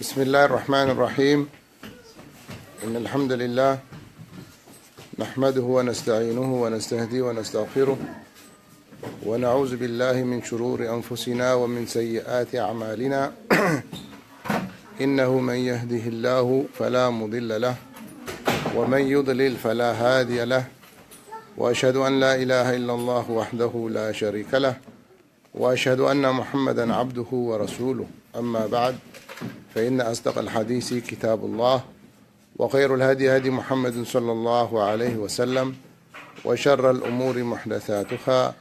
بسم الله الرحمن الرحيم. إن الحمد لله نحمده ونستعينه ونستهديه ونستغفره، ونعوذ بالله من شرور أنفسنا ومن سيئات أعمالنا. إنه من يهده الله فلا مضل له، ومن يضلل فلا هادي له، وأشهد أن لا إله إلا الله وحده لا شريك له، وأشهد أن محمدا عبده ورسوله. أما بعد، فإن أصدق الحديث كتاب الله، وخير الهدي هدي محمد صلى الله عليه وسلم، وشر الأمور محدثاتها،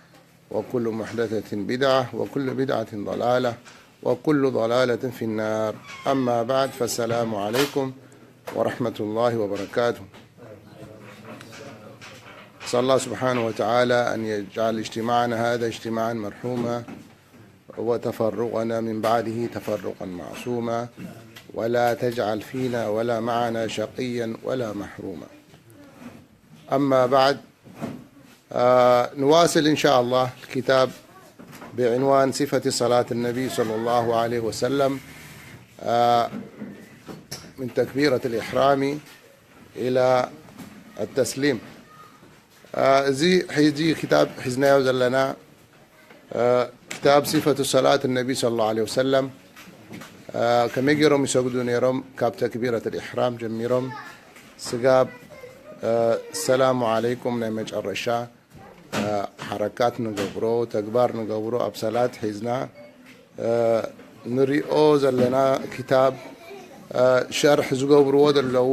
وكل محدثة بدعة، وكل بدعة ضلالة، وكل ضلالة في النار. أما بعد، فالسلام عليكم ورحمة الله وبركاته. أسأل الله سبحانه وتعالى أن يجعل اجتماعنا هذا اجتماعا مرحوما، وتفرقنا من بعده تفرقا معصوما، ولا تجعل فينا ولا معنا شقيا ولا محروما. أما بعد، آه، نواصل إن شاء الله الكتاب بعنوان صفة صلاة النبي صلى الله عليه وسلم، آه، من تكبيرة الإحرام إلى التسليم. آه، زي حيزي كتاب حزنايو زلنا، آه، كتاب صفة صلاة النبي صلى الله عليه وسلم. آه، كما يجرم يسجدوا نيرم كاب تكبيرة الإحرام جميرم سقاب، آه، السلام عليكم نعمة الرشا. ሓረካት ንገብሮ፣ ተግባር ንገብሮ ኣብ ሰላት ሒዝና ንሪኦ ዘለና ክታብ ሸርሕ ዝገብርዎ ዘለዉ፣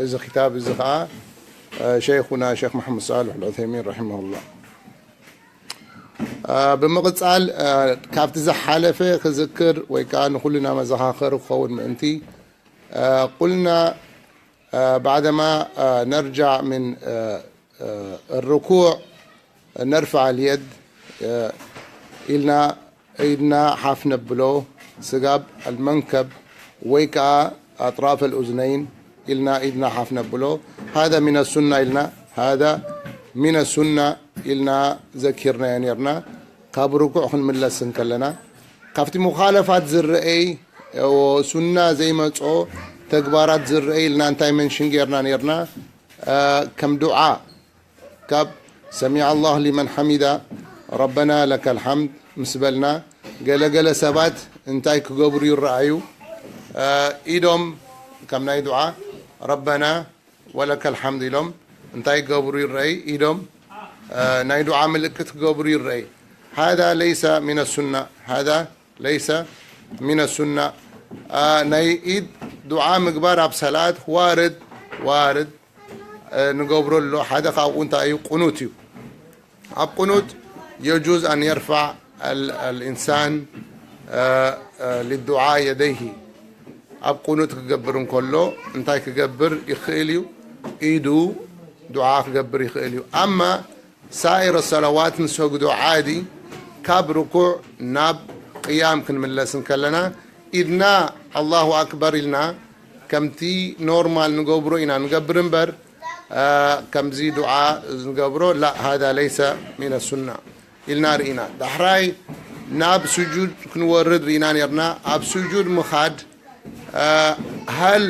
እዚ ክታብ እዚ ኸዓ ሸይኹና ሸኽ መሓመድ ሳልሕ ኣልዑሰይሚን ረሒመሁላህ። ብምቕጻል ካብቲ ዝሓለፈ ክዝክር ወይ ከዓ ንኹልና መዘኻኸሪ ክኸውን ምእንቲ ቁልና بعدما نرجع من الركوع نرفع اليد ኢልና ኢድና ሓፍ ነብሎ ስጋብ المنكب ወይ ከዓ أطراف الأذنين ኢልና ኢድና ሓፍ ነብሎ هذا من السنة ኢልና هذا من السنة ኢልና ዘኪርናዮ ነርና። ካብ ርኩዕ ክንምለስ እንከለና ካብቲ ሙኻለፋት ዝረአይ ሱና ዘይመጾ ተግባራት ዝረአይ ኢልና እንታይ መንሽን ጌርና ነርና? ከም ዱዓ ካብ سمع الله لمن حمده ربنا لك الحمد ምስ በልና ገለገለ ሰባት እንታይ ክገብሩ ይረኣዩ? ኢዶም ከም ናይ ዱዓ ربنا ولك الحمد ኢሎም እንታይ ክገብሩ ይረኣይ? ኢዶም ናይ ዱዓ ምልክት ክገብሩ ይረኣይ። هذا ليس من السنة هذا ليس من السنة ናይ ኢድ ዱዓ ምግባር ኣብ ሰላት ዋርድ ዋርድ ንገብሮ ኣሎ። ሓደ ካብኡ እንታይ እዩ? ቁኑት እዩ። ኣብ ቁኑት يجوز أن يرفع الإنسان للدعاء يديه ኣብ ቁኑት ክገብር እንከሎ እንታይ ክገብር ይኽእል እዩ? ኢዱ ዱዓ ክገብር ይኽእል እዩ። ኣማ ሳኢረ ሰለዋት ንሰግዶ ዓዲ ካብ ርኩዕ ናብ ቅያም ክንምለስ እንከለና ኢድና ኣላሁ ኣክበር ኢልና ከምቲ ኖርማል ንገብሮ ኢና ንገብር እምበር ከምዚ ዱዓ ንገብሮ ላ هذا ليس من السنة ኢልና ርኢና። ዳሕራይ ናብ ስጁድ ክንወርድ ርኢና ነርና። ኣብ ስጁድ ምኻድ هل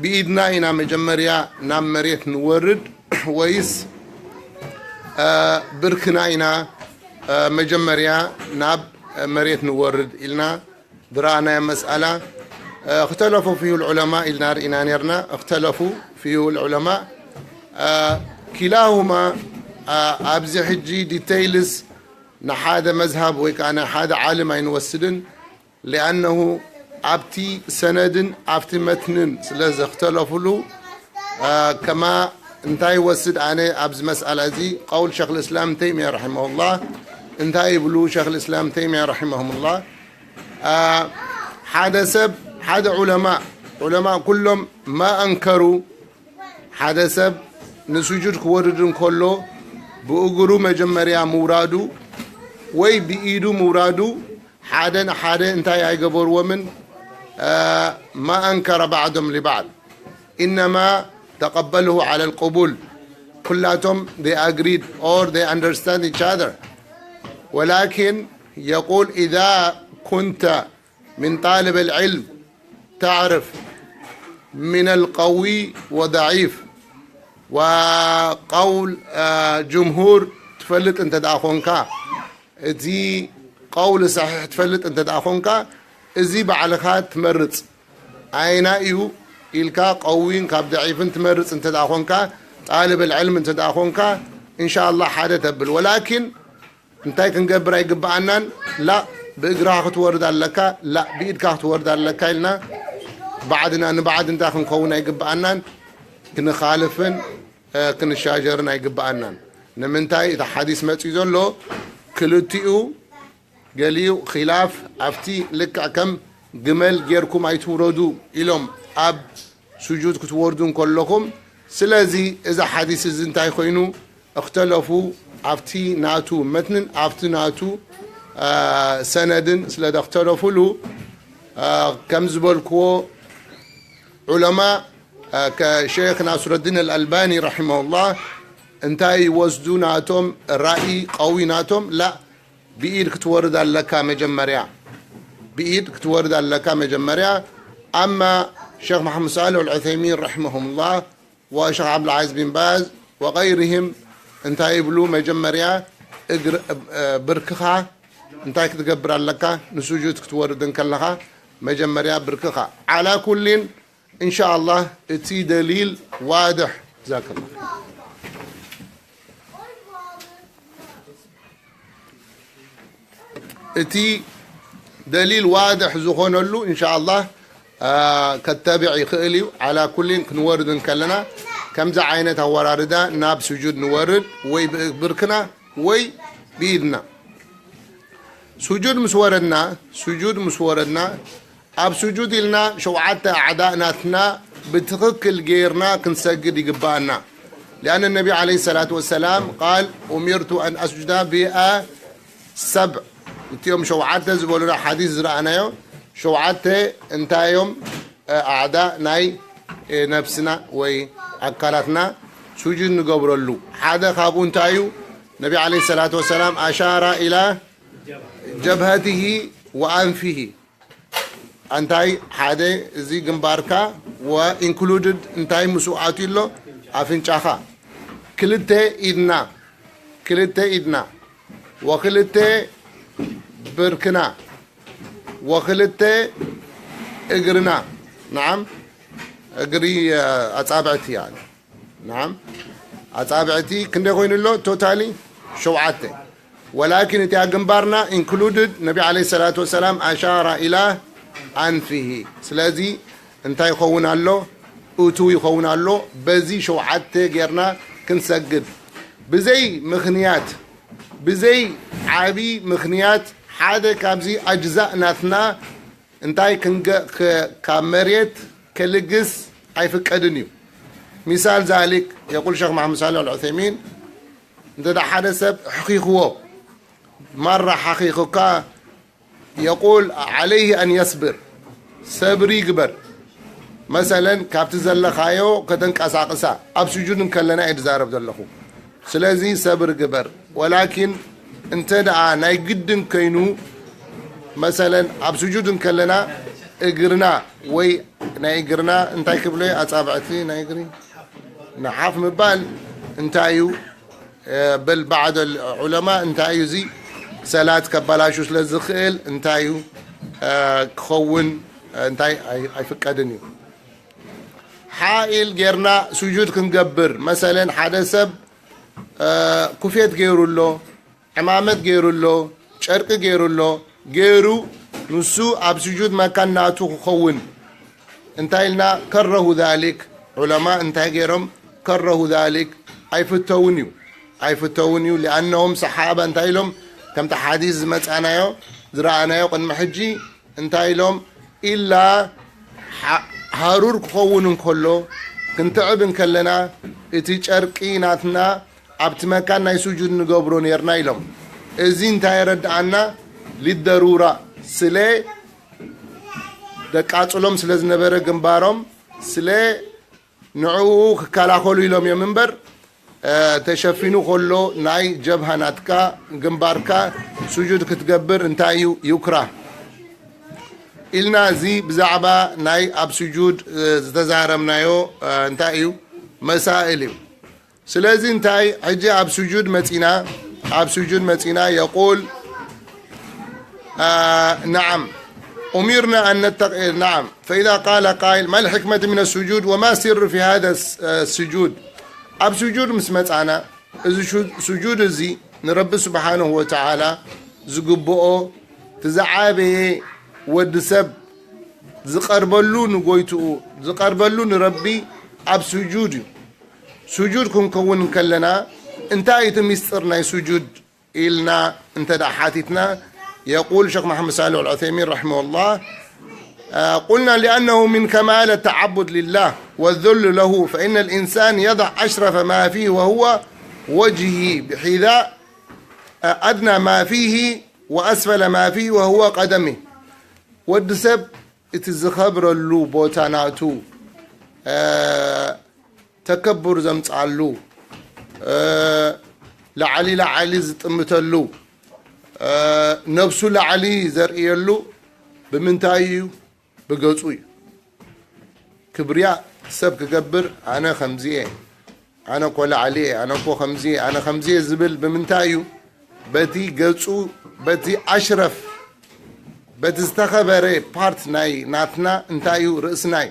ብኢድና ኢና መጀመርያ ናብ መሬት ንወርድ ወይስ ብርክና ኢና መጀመርያ ናብ መሬት ንወርድ ኢልና ዝረኣናዮ መስኣላ اختلفوا فيه العلماء ኢልና ርኢና ነርና። اختلفوا فيه العلماء كلاهما ኣብዚ ሕጂ ዲተይልስ ንሓደ መዝሃብ ወይ ከዓ ናይ ሓደ ዓልም ኣይንወስድን لأنه ኣብቲ ሰነድን ኣብቲ መትንን ስለ ዘኽተለፉሉ ከማ እንታይ ወስድ ኣነ ኣብዚ መስኣላ እዚ ቀውል ሸኽ ልእስላም ተይሚያ ረሒመሁላህ እንታይ ይብሉ ሸኽ ልእስላም ተይሚያ ረሒመሁሙላህ ሓደ ሰብ ሓደ ዑለማ ዑለማ ኩሎም ማ ኣንከሩ ሓደ ሰብ ንስጁድ ክወርድ እንከሎ ብእግሩ መጀመርያ ምውራዱ ወይ ብኢዱ ምውራዱ ሓደ ንሓደ እንታይ ኣይገበርዎምን ما أنكر بعضهم لبعض إنما تقبله على القبول ኩላቶም they agreed or they understand each other ولكن يقول إذا كنت من طالب العلم تعرف من القوي وضعيف وقول ጅምሁር ትፈልጥ እንተ ደኣ ኾንካ፣ እቲ ቀውል ሰሒሕ ትፈልጥ እንተ ደኣ ኾንካ፣ እዚ ባዕልኻ ትመርጽ። ኣይና እዩ ኢልካ ቀዊን ካብ ደዒፍን ትመርጽ እንተ ደኣ ኾንካ፣ ጣልብ ልዕልም እንተ ደኣ ኾንካ፣ እንሻ ኣላህ ሓደ ተብል። ወላኪን እንታይ ክንገብር ኣይግብኣናን። ላ ብእግርኻ ክትወርድ ኣለካ፣ ላ ብኢድካ ክትወርድ ኣለካ ኢልና ባዕድና ንባዕድ እንታይ ክንከውን ኣይግብኣናን። ክንኻልፍን ክንሻጀርን ኣይግብኣናን። ንምንታይ እቲ ሓዲስ መፅኡ ዘሎ ክልቲኡ ገሊኡ ኺላፍ ኣብቲ ልክዕ ከም ግመል ጌርኩም ኣይትውረዱ ኢሎም ኣብ ስጁድ ክትወርዱ እንከለኹም። ስለዚ እዚ ሓዲስ እዚ እንታይ ኮይኑ እኽተለፉ ኣብቲ ናቱ መትንን ኣብቲ ናቱ ሰነድን ስለ ደኽተለፉሉ ከም ዝበልክዎ ዑለማ ከሼክ ናስረዲን ኣልኣልባኒ ረሒመሁላህ እንታይ ይወስዱ ናቶም ራእይ ቀዊ ናቶም ላ ብኢድ ክትወርድ ኣለካ መጀመርያ ብኢድ ክትወርድ ኣለካ መጀመርያ ኣማ ሸክ መሓመድ ሳልሕ ኣልዑሰይሚን ረሒመሁላህ ወሸክ ዓብዱልዓዚዝ ቢን ባዝ ወቀይርህም እንታይ ይብሉ መጀመርያ እግር ብርክኻ እንታይ ክትገብር ኣለካ ንሱጁድ ክትወርድ እንከለኻ መጀመርያ ብርክኻ ዓላ ኩሊን እንሻ ኣላህ እቲ ደሊል ዋድሕ ዛከላ እቲ ደሊል ዋድሕ ዝኾነሉ እንሻ ኣላህ ከተብዕ ይኽእል እዩ ዓላ ኩሊን ክንወርድ እንከለና ከምዚ ዓይነት ኣወራርዳ ናብ ስጁድ ንወርድ ወይ ብብርክና ወይ ብኢድና ሱጁድ ምስ ወረድና ሱጁድ ምስ ወረድና ኣብ ስጁድ ኢልና ሸውዓተ ኣዕዳእ ናትና ብትኽክል ገይርና ክንሰግድ ይግባኣና። لأن النبي عليه الصلاة والسلام قال أمرت أن أسجد بسبع እቲኦም ሸውዓተ ዝበሉና ሓዲስ ዝረኣናዮ ሸውዓተ እንታይ እዮም ኣዕዳ ናይ ነብስና ወይ ኣካላትና ሱጁድ ንገብረሉ ሓደ ካብኡ እንታይ እዩ ነቢ عليه الصلاة والسلام أشار إلى جبهته وأنفه እንታይ ሓደ እዚ ግንባርካ ወ included እንታይ ምስኡ ኣትዩ ኣሎ ኣፍንጫኻ ክልተ ኢድና ክልተ ኢድና ወክልተ ብርክና ወክልተ እግርና ናዓም እግሪ ኣጻብዕቲ يعني ናዓም ኣጻብዕቲ ክንደይ ኮይኑ ኣሎ totally ሸውዓተ ولكن እቲኣ ግንባርና included ነቢ عليه الصلاة والسلام أشار إلى أنفه ስለዚ እንታይ ይኸውን ኣሎ እቱ ይኸውን ኣሎ በዚ ሸውዓተ ጌርና ክንሰግድ ብዘይ ምኽንያት ብዘይ ዓቢ ምኽንያት ሓደ ካብዚ ኣጅዛእ ናትና እንታይ ክንገ ካብ መሬት ከልግስ ኣይፍቀድን እዩ مثال ذلك يقول شيخ محمد صالح العثيمين እንተ ሓደ ሰብ ሕኺኽዎ ማራ ሓኺኽካ يقول عليه أن يصبر ሰብሪ ይግበር መሰለን ካብቲ ዘለኻዮ ከተንቀሳቕሳ ኣብ ስጁድ እንከለና እየ ዝዛረብ ዘለኹ ስለዚ ሰብሪ ግበር ወላኪን እንተ ደኣ ናይ ግድን ከይኑ መሰለን ኣብ ስጁድ እንከለና እግርና ወይ ናይ እግርና እንታይ ክብሎ ኣጻብዕቲ ናይ እግሪ ንሓፍ ምባል እንታይ እዩ በል ባዕድ ዑለማ እንታይ እዩ እዚ ሰላት ከባላሹ ስለ ዝኽእል እንታይ እዩ ክኸውን እንታይ ኣይፍቀድን እዩ ሓኢል ጌርና ስጁድ ክንገብር መሰለን ሓደ ሰብ ኩፌት ገይሩ ኣሎ ዕማመት ገይሩ ኣሎ ጨርቂ ገይሩ ኣሎ ገይሩ ንሱ ኣብ ስጁድ መካን ናቱ ክኸውን እንታይ ኢልና ከረሁ ذلك ዑለማ እንታይ ገይሮም ከረሁ ذلك ኣይፍተውን እዩ ኣይፍተውን እዩ لأنهم ሰሓባ እንታይ ኢሎም ከምቲ ሓዲስ ዝመጻናዮ ዝረኣናዮ ቅድሚ ሕጂ እንታይ ኢሎም ኢላ ሃሩር ክኸውን እንከሎ ክንትዕብ እንከለና እቲ ጨርቂ ናትና ኣብቲ መካን ናይ ስጁድ ንገብሮ ነርና ኢሎም እዚ እንታይ የረድኣና ሊደሩራ ስለ ደቃጽሎም ስለ ዝነበረ ግንባሮም ስለ ንዕኡ ክከላኸሉ ኢሎም እዮም እምበር ተሸፊኑ ከሎ ናይ ጀብሃ ናትካ ግንባርካ ስጁድ ክትገብር እንታይ እዩ ዩክራ ኢልና፣ እዚ ብዛዕባ ናይ ኣብ ስጁድ ዝተዛረብናዮ እንታይ እዩ? መሳእል እዩ። ስለዚ እንታይ ሕጂ ኣብ ስጁድ መጺና፣ ኣብ ስጁድ መጺና يقول نعم أمرنا أن نتق نعم فإذا قال قائل ما الحكمة من السجود وما سر في هذا السجود ኣብ ስጁድ ምስ መጻና፣ እዚ ስጁድ እዚ ንረቢ ስብሓንሁ ወተዓላ ዝግብኦ፣ እቲ ዝዓበየ፣ ወዲ ሰብ ዝቐርበሉ ንጎይትኡ፣ ዝቐርበሉ ንረቢ ኣብ ስጁድ እዩ። ስጁድ ክንከውን ከለና እንታይ እቲ ሚስጥር ናይ ስጁድ ኢልና እንተ ደኣ ሓቲትና፣ يقول الشيخ محمد صالح العثيمين رحمه الله قلنا لأنه من كمال التعبد لله والذل له فإن الإنسان يضع أشرف ما فيه وهو وجهه بحذاء أدنى ما فيه وأسفل ما فيه وهو قدمه ወዲ ሰብ እቲ ዝኸብረሉ ቦታ ናቱ ተከቡር ዘምጻሉ ላዕሊ ላዕሊ ዝጥምተሉ ነብሱ ላዕሊ ዘርእየሉ ብምንታይ እዩ? ብገጹ እዩ። ክብርያ ሰብ ክገብር ኣነ ከምዚ እየ፣ ኣነ እኮ ላዕሊ እየ፣ ኣነ እኮ ከምዚ እየ፣ ኣነ ከምዚ እየ ዝብል ብምንታይ እዩ? በቲ ገጹ፣ በቲ ኣሽረፍ፣ በቲ ዝተኸበረ ፓርት ናይ ናትና እንታይ እዩ? ርእስና እዩ፣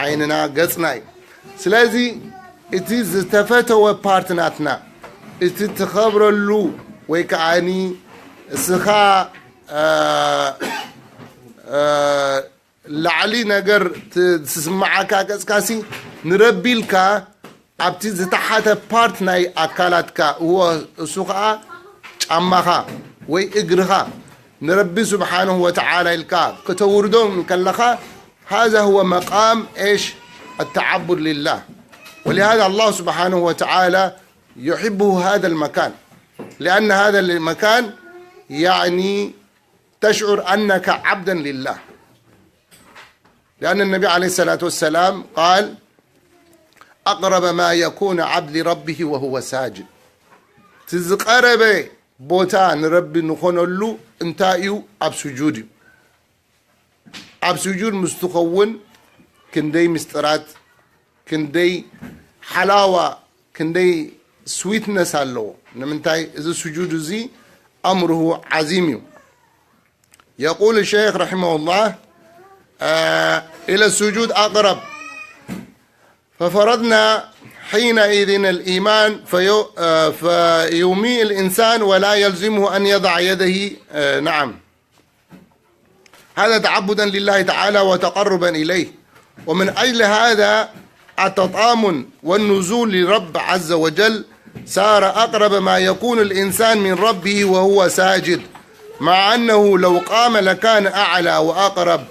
ዓይንና፣ ገጽና እዩ። ስለዚ እቲ ዝተፈተወ ፓርት ናትና፣ እቲ ትኸብረሉ ወይ ከዓኒ እስኻ እ፣ እ፣ ላዕሊ ነገር ት-፣ ዝስምዓካ ገጽካሲ ንረቢ ኢልካ ኣብቲ ዝተሓተ ፓርት ናይ ኣካላትካ፣ እዎ እሱ ኸዓ ጫማኻ ወይ እግርኻ ንረቢ ስብሓንሁ ወተዓላ ኢልካ ክተውርዶ እንከለኻ፣ هذا هو مقام إيش؟ التعبد لله. ولهذا الله سبحانه وتعالى يحبه هذا المكان، لأن هذا المكان يعني تشعر أنك عبدا لله، لأن النبي عليه الصلاة والسلام قال أقرب ما يكون عبد لربه وهو ساجد. እቲ ዝቐረበ ቦታ ንረቢ ንኾነሉ እንታይ እዩ? ኣብ ስጁድ እዩ። ኣብ ስጁድ ምስ ትኸውን ክንደይ ምስጢራት፣ ክንደይ ሓላዋ፣ ክንደይ ስዊትነስ ኣለዎ። ንምንታይ? እዚ ስጁድ እዚ أمره عظيم እዩ። يقول الشيخ رحمه الله إلى السجود أقرب ففرضنا حينئذ الإيمان فيومي الإنسان ولا يلزمه أن يضع يديه نعم هذا تعبدا لله تعالى وتقربا إليه ومن أجل هذا التطامن والنزول لرب عز وجل صار أقرب ما يكون الإنسان من ربه وهو ساجد مع أنه لو قام لكان أعلى وأقرب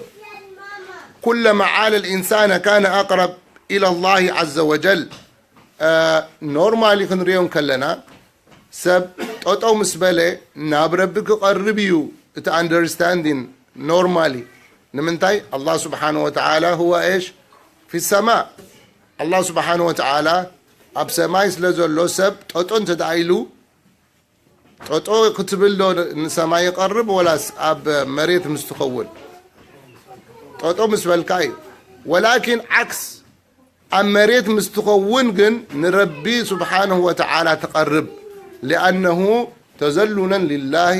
كلما عال الإنسان كان أقرب إلى الله عز وجل. ኖርማሊ ክንሪኦ እንከለና ሰብ ጠጠው ምስ በለ ናብ ረቢ ክቐርብ እዩ እቲ ኣንደርስታንዲን ኖርማሊ። ንምንታይ? ኣላህ ስብሓን ወተዓላ ሁወ ኤሽ ፊ ሰማ። ኣላህ ስብሓን ወተዓላ ኣብ ሰማይ ስለ ዘሎ ሰብ ጠጦ እንተ ደኣ ኢሉ ጠጦ ክትብል ዶ ንሰማይ ይቐርብ ወላስ ኣብ መሬት ምስ ትኸውን? ጠጦ ምስ በልካ እዩ። ወላኪን ዓክስ ኣብ መሬት ምስ ትኸውን ግን ንረቢ ስብሓንሁ ወተዓላ ትቐርብ። ሊኣነሁ ተዘሉለን ሊላሂ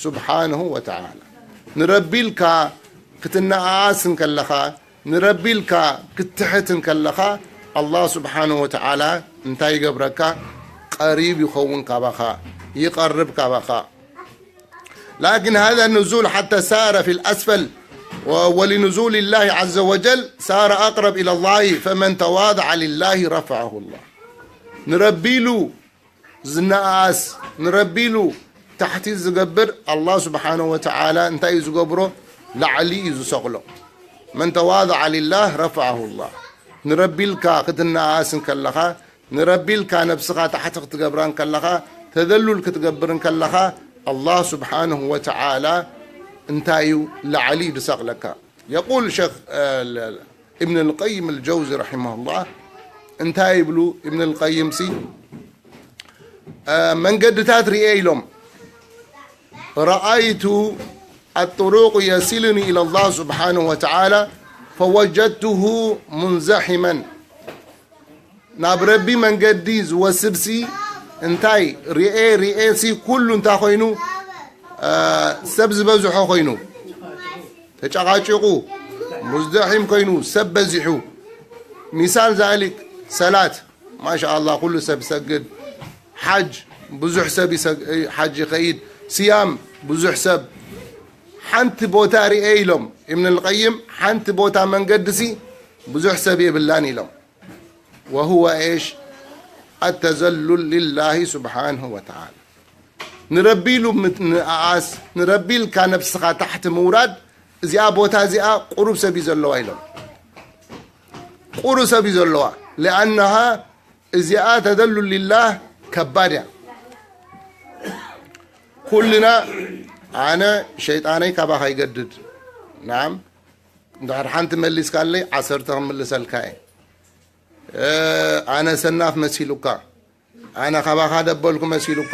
ስብሓንሁ ወተዓላ። ንረቢ ኢልካ ክትነኣኣስ እንከለኻ፣ ንረቢ ኢልካ ክትትሕት እንከለኻ፣ ኣላህ ስብሓንሁ ወተዓላ እንታይ ይገብረካ? ቀሪብ ይኸውን ካባኻ፣ ይቐርብ ካባኻ። لكن هذا النزول حتى سار في الأسفل و-، ولنزول الله عز وجل صار أقرب إلى الله، فمن تواضع لله رفعه الله. ንረቢ ኢሉ ዝነኣኣስ፣ ንረቢ ኢሉ ታሕቲ ዝገብር፣ ኣላህ ስብሓንሁ ወተዓላ እንታይ እዩ ዝገብሮ? ላዕሊ እዩ ዝሰቕሎ። من تواضع لله رفعه الله. ንረቢ ኢልካ ክትነኣኣስ እንከለኻ፣ ንረቢ ኢልካ ነብስኻ ታሕቲ ክትገብራ እንከለኻ፣ ተዘሉል ክትገብር እንከለኻ፣ ኣላህ ስብሓንሁ ወተዓላ እንታይ እዩ? ላዕሊ እዩ ዝሰቕለካ። የቁል ሸኽ፣ እ፣ ለ-፣ ኢብን ልቀይም ልጀውዚ ረሒመሁላህ እንታይ ይብሉ? ኢብን ልቀይም ሲ፣ እ፣ መንገድታት ርኤ ኢሎም፣ ረኣይቱ الطرق يصلني إلى الله سبحانه وتعالى فوجدته منزحما. ናብ ረቢ መንገዲ ዝወስድሲ እንታይ ርኤ ርኤሲ ኩሉ እንታይ ኮይኑ፣ እ፣ ሰብ ዝበዝሖ ኮይኑ፣ ተጨቓጭቑ፣ ሙዝደሒም ኮይኑ፣ ሰብ በዚሑ። ሚሳል ዛሊክ ሰላት፣ ማሻ ኣላህ፣ ኩሉ ሰብ ይሰግድ። ሓጅ፣ ብዙሕ ሰብ ይሰግ-፣ ሓጅ ይኸይድ። ስያም፣ ብዙሕ ሰብ። ሓንቲ ቦታ ርኤ ኢሎም እብን ልቀይም፣ ሓንቲ ቦታ መንገድሲ ብዙሕ ሰብ የብላን ኢሎም። وهو إيش؟ التذلل لله سبحانه وتعالى. ንረቢ ኢሉ ምት-፣ ንኣኣስ፣ ንረቢ ኢልካ ነብስኻ ታሕቲ ምውራድ፣ እዚኣ ቦታ እዚኣ ቁሩብ ሰብ እዩ ዘለዋ ኢሎም። ቁሩብ ሰብ እዩ ዘለዋ። لأنها እዚኣ ተደሉል ሊላህ ከባድ እያ። ኩልና ኣነ ሸይጣነይ ካባኻ ይገድድ። ናም፣ እንድሕር ሓንቲ መሊስካለይ ዓሰርተ ክምልሰልካ እየ። እ፣ ኣነ ሰናፍ መሲሉካ፣ ኣነ ካባኻ ደበልኩ መሲሉካ፣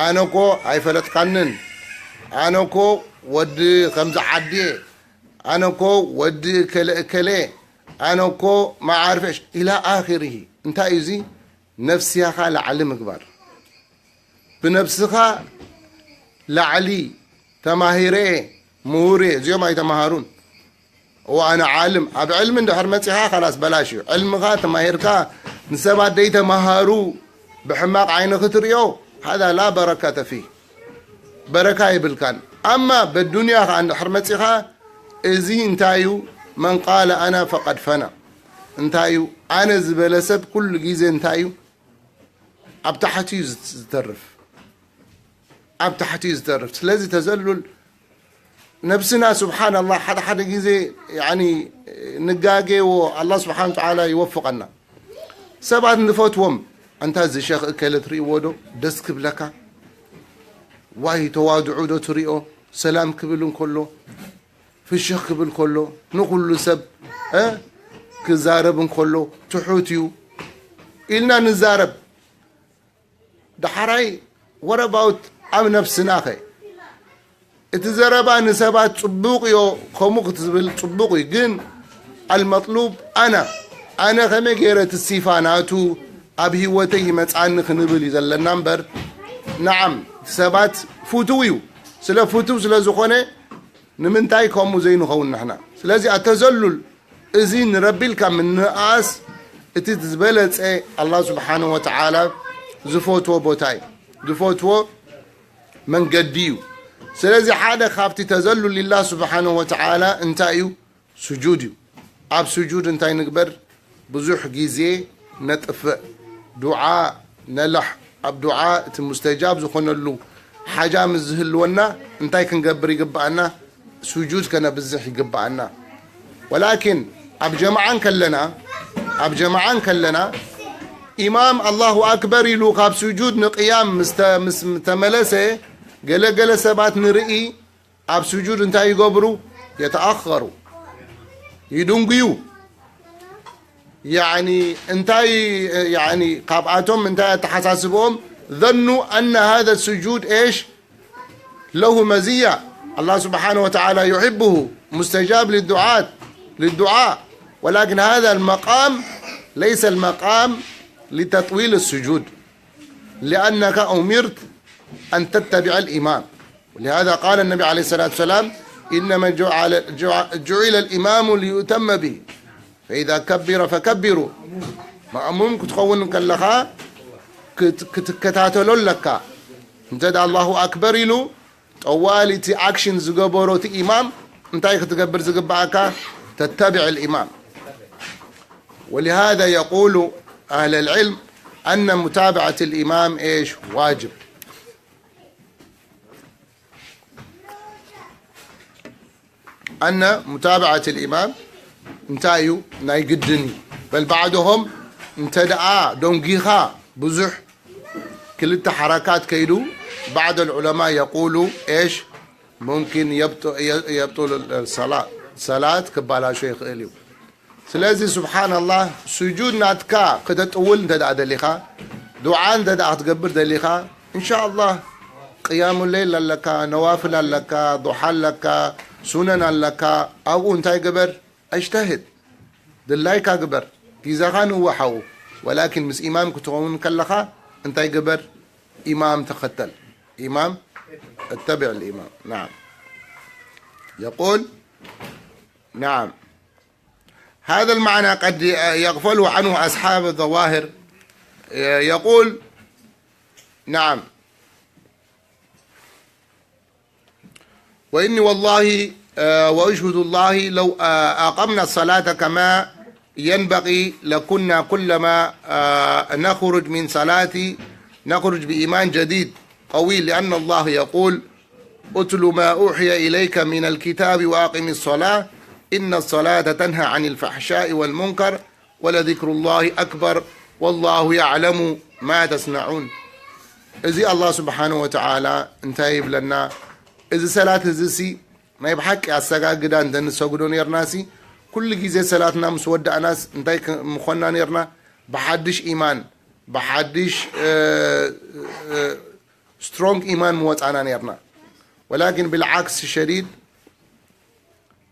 ኣነ እኮ ኣይፈለጥካንን፣ ኣነ እኮ ወዲ ከምዚ ዓዲ እየ፣ ኣነ እኮ ወዲ እከለ እከለ፣ ኣነ እኮ መዓርፊ ዕሽ-፣ ኢላ ኣኺሪሂ። እንታይ እዩ እዚ? ነፍስያኻ ላዕሊ ምግባር። ብነብስኻ ላዕሊ ተማሂረ እየ፣ ምሁር እየ፣ እዚኦም ኣይተማሃሩን። እዋ ኣነ ዓልም፣ ኣብ ዕልሚ እንድሕር መጺኻ ካላስ በላሽ እዩ። ዕልምኻ ተማሂርካ ንሰባት ደይተማሃሩ ብሕማቕ ዓይኒ ክትርእዮ፣ ሃዛ ላ በረከተ ፊህ፣ በረካ የብልካን። ኣማ በዱንያ ኸዓ እንድሕር መጺኻ፣ እዚ እንታይ እዩ? መን ቃለ ኣና ፈቀድ ፈና። እንታይ እዩ? ኣነ ዝበለ ሰብ ኩሉ ግዜ እንታይ እዩ? ኣብ ታሕቲ እዩ ዝት-፣ ዝተርፍ። ኣብ ታሕቲ እዩ ዝተርፍ። ስለዚ ተዘሉል ነብስና፣ ስብሓን ኣላህ፣ ሓደ ሓደ ግዜ፣ ያኒ፣ ንጋጌዎ። ኣላህ ስብሓን ወተዓላ ይወፍቐና። ሰባት ንፈትዎም፣ ኣንታ እዚ ሸኽ እከለ ትርእይዎ ዶ? ደስ ክብለካ። ዋይ፣ ተዋድዑ ዶ ትሪኦ? ሰላም ክብል እንከሎ፣ ፍሽኽ ክብል ከሎ፣ ንኹሉ ሰብ፣ እ፣ ክዛረብ እንከሎ፣ ትሑት እዩ ኢልና ንዛረብ። ዳሕራይ፣ what about ኣብ ነብስናኸ? እቲ ዘረባ ንሰባት ጽቡቕ እዮ፣ ከምኡ ክትብል ጽቡቕ እዩ፣ ግን ኣልመጥሉብ ኣና፣ ኣነ ከመይ ገይረ እቲ ሲፋ ናቱ ኣብ ህይወተይ ይመጽኣኒ ክንብል እዩ ዘለና እምበር፣ ነዓም፣ እቲ ሰባት ፍቱው እዩ። ስለ ፍቱው ስለ ዝኾነ፣ ንምንታይ ከምኡ ዘይንኸውን ንሕና? ስለዚ ኣተዘሉል እዚ ንረቢ ኢልካ ምንኣስ እቲ ዝበለጸ ኣላህ ስብሓንሁ ወተዓላ ዝፈትዎ ቦታ እዩ፣ ዝፈትዎ መንገዲ እዩ። ስለዚ ሓደ ካብቲ ተዘሉል ሊላህ ስብሓንሁ ወተዓላ እንታይ እዩ? ስጁድ እዩ። ኣብ ስጁድ እንታይ ንግበር? ብዙሕ ግዜ ነጥፍእ፣ ዱዓ ነላሕ። ኣብ ዱዓ እቲ ሙስተጃብ ዝኾነሉ ሓጃ ምስ ዝህልወና እንታይ ክንገብር ይግብኣና? ስጁድ ከነብዝሕ ይግብኣና። ወላኪን ኣብ ጀማዓ እንከለና፣ ኣብ ጀማዓ እንከለና ኢማም ኣላሁ ኣክበር ኢሉ ካብ ስጁድ ንቅያም ምስ ተ-፣ ምስ ተመለሰ፣ ገለ ገለ ሰባት ንርኢ፣ ኣብ ስጁድ እንታይ ይገብሩ? የተኣኸሩ፣ ይድንጉዩ። ያዕኒ እንታይ፣ ያዕኒ ካብኣቶም እንታይ ኣተሓሳስብኦም? ظنوا أن هذا السجود إيش؟ له مزية. الله سبحانه وتعالى يحبه، مستجاب للدعاء، للدعاء. ولكن هذا المقام ليس المقام لتطويل السجود، لأنك أمرت أن تتبع الإمام. ولهذا قال النبي عليه الصلاة والسلام: إنما جعل، جع-، جعل الإمام ليؤتم به، فإذا كبر فكبروا. ማእሙም ክትኸውን ከለኻ ክት-፣ ክትከታተሎ ኣለካ። እንተ ደኣ ኣላሁ ኣክበር ኢሉ፣ ጠዋሊ እቲ ኣክሽን ዝገበሮ እቲ ኢማም እንታይ ክትገብር ዝግብኣካ? ተተቢዕ ልኢማም። ولهذا يقول أهل العلم أن متابعة الإمام إيش؟ واجب. أن متابعة الإمام እንታይ እዩ? ናይ ግድን እዩ። بل بعضهم እንተ ደኣ ደንጊኻ ብዙሕ ክልተ ሓረካት ከይዱ بعض العلماء يقول إيش؟ ممكن يبط-، يبطل الصلاة، ሰላት ክባላሾ ይኽእል እዩ። ስለዚ ስብሓንላህ ስጁድ ናትካ ክተጥውል እንተ ደኣ ደሊኻ፣ ዱዓ እንተ ደኣ ክትገብር ደሊኻ፣ እንሻኣላህ ቅያሙ ለይል ኣለካ፣ ነዋፍል ኣለካ፣ ዱሓ ኣለካ፣ ሱነን ኣለካ። ኣብኡ እንታይ ግበር? ኣጅተህድ፣ ድላይካ ግበር፣ ግዜኻ ንወሓው። ወላኪን ምስ ኢማም ክትኸውን ከለኻ እንታይ ግበር? ኢማም ተኸተል። ኢማም፣ اتبع الإمام. نعم. يقول، نعم. هذا المعنى قد يغفل عنه أصحاب الظواهر. يقول، نعم. وإني والله، آه، وأشهد الله لو، آه، أقمنا الصلاة كما ينبغي لكنا كلما، آه، نخرج من صلاة نخرج بإيمان جديد قوي، لأن الله يقول: اتل ما أوحي إليك من الكتاب وأقم الصلاة إن الصلاة تنهى عن الفحشاء والمنكر ولذكر الله أكبر والله يعلم ما تصنعون. እዚ ኣላህ ስብሓነ ወተዓላ እንታይ ይብለና? እዚ ሰላት እዚ ሲ ናይ ብሓቂ ኣሰጋግዳ እንተ ንሰግዶ ኔርና ሲ፣ ኩሉ ግዜ ሰላትና ምስ ወዳእናስ እንታይ ክ-፣ ምኾንና ኔርና? ብሓድሽ ኢማን፣ ብሓድሽ፣ እ፣ እ፣ ስትሮንግ ኢማን ምወጻና ኔርና። ወላኪን ብልዓክስ ሸዲድ፣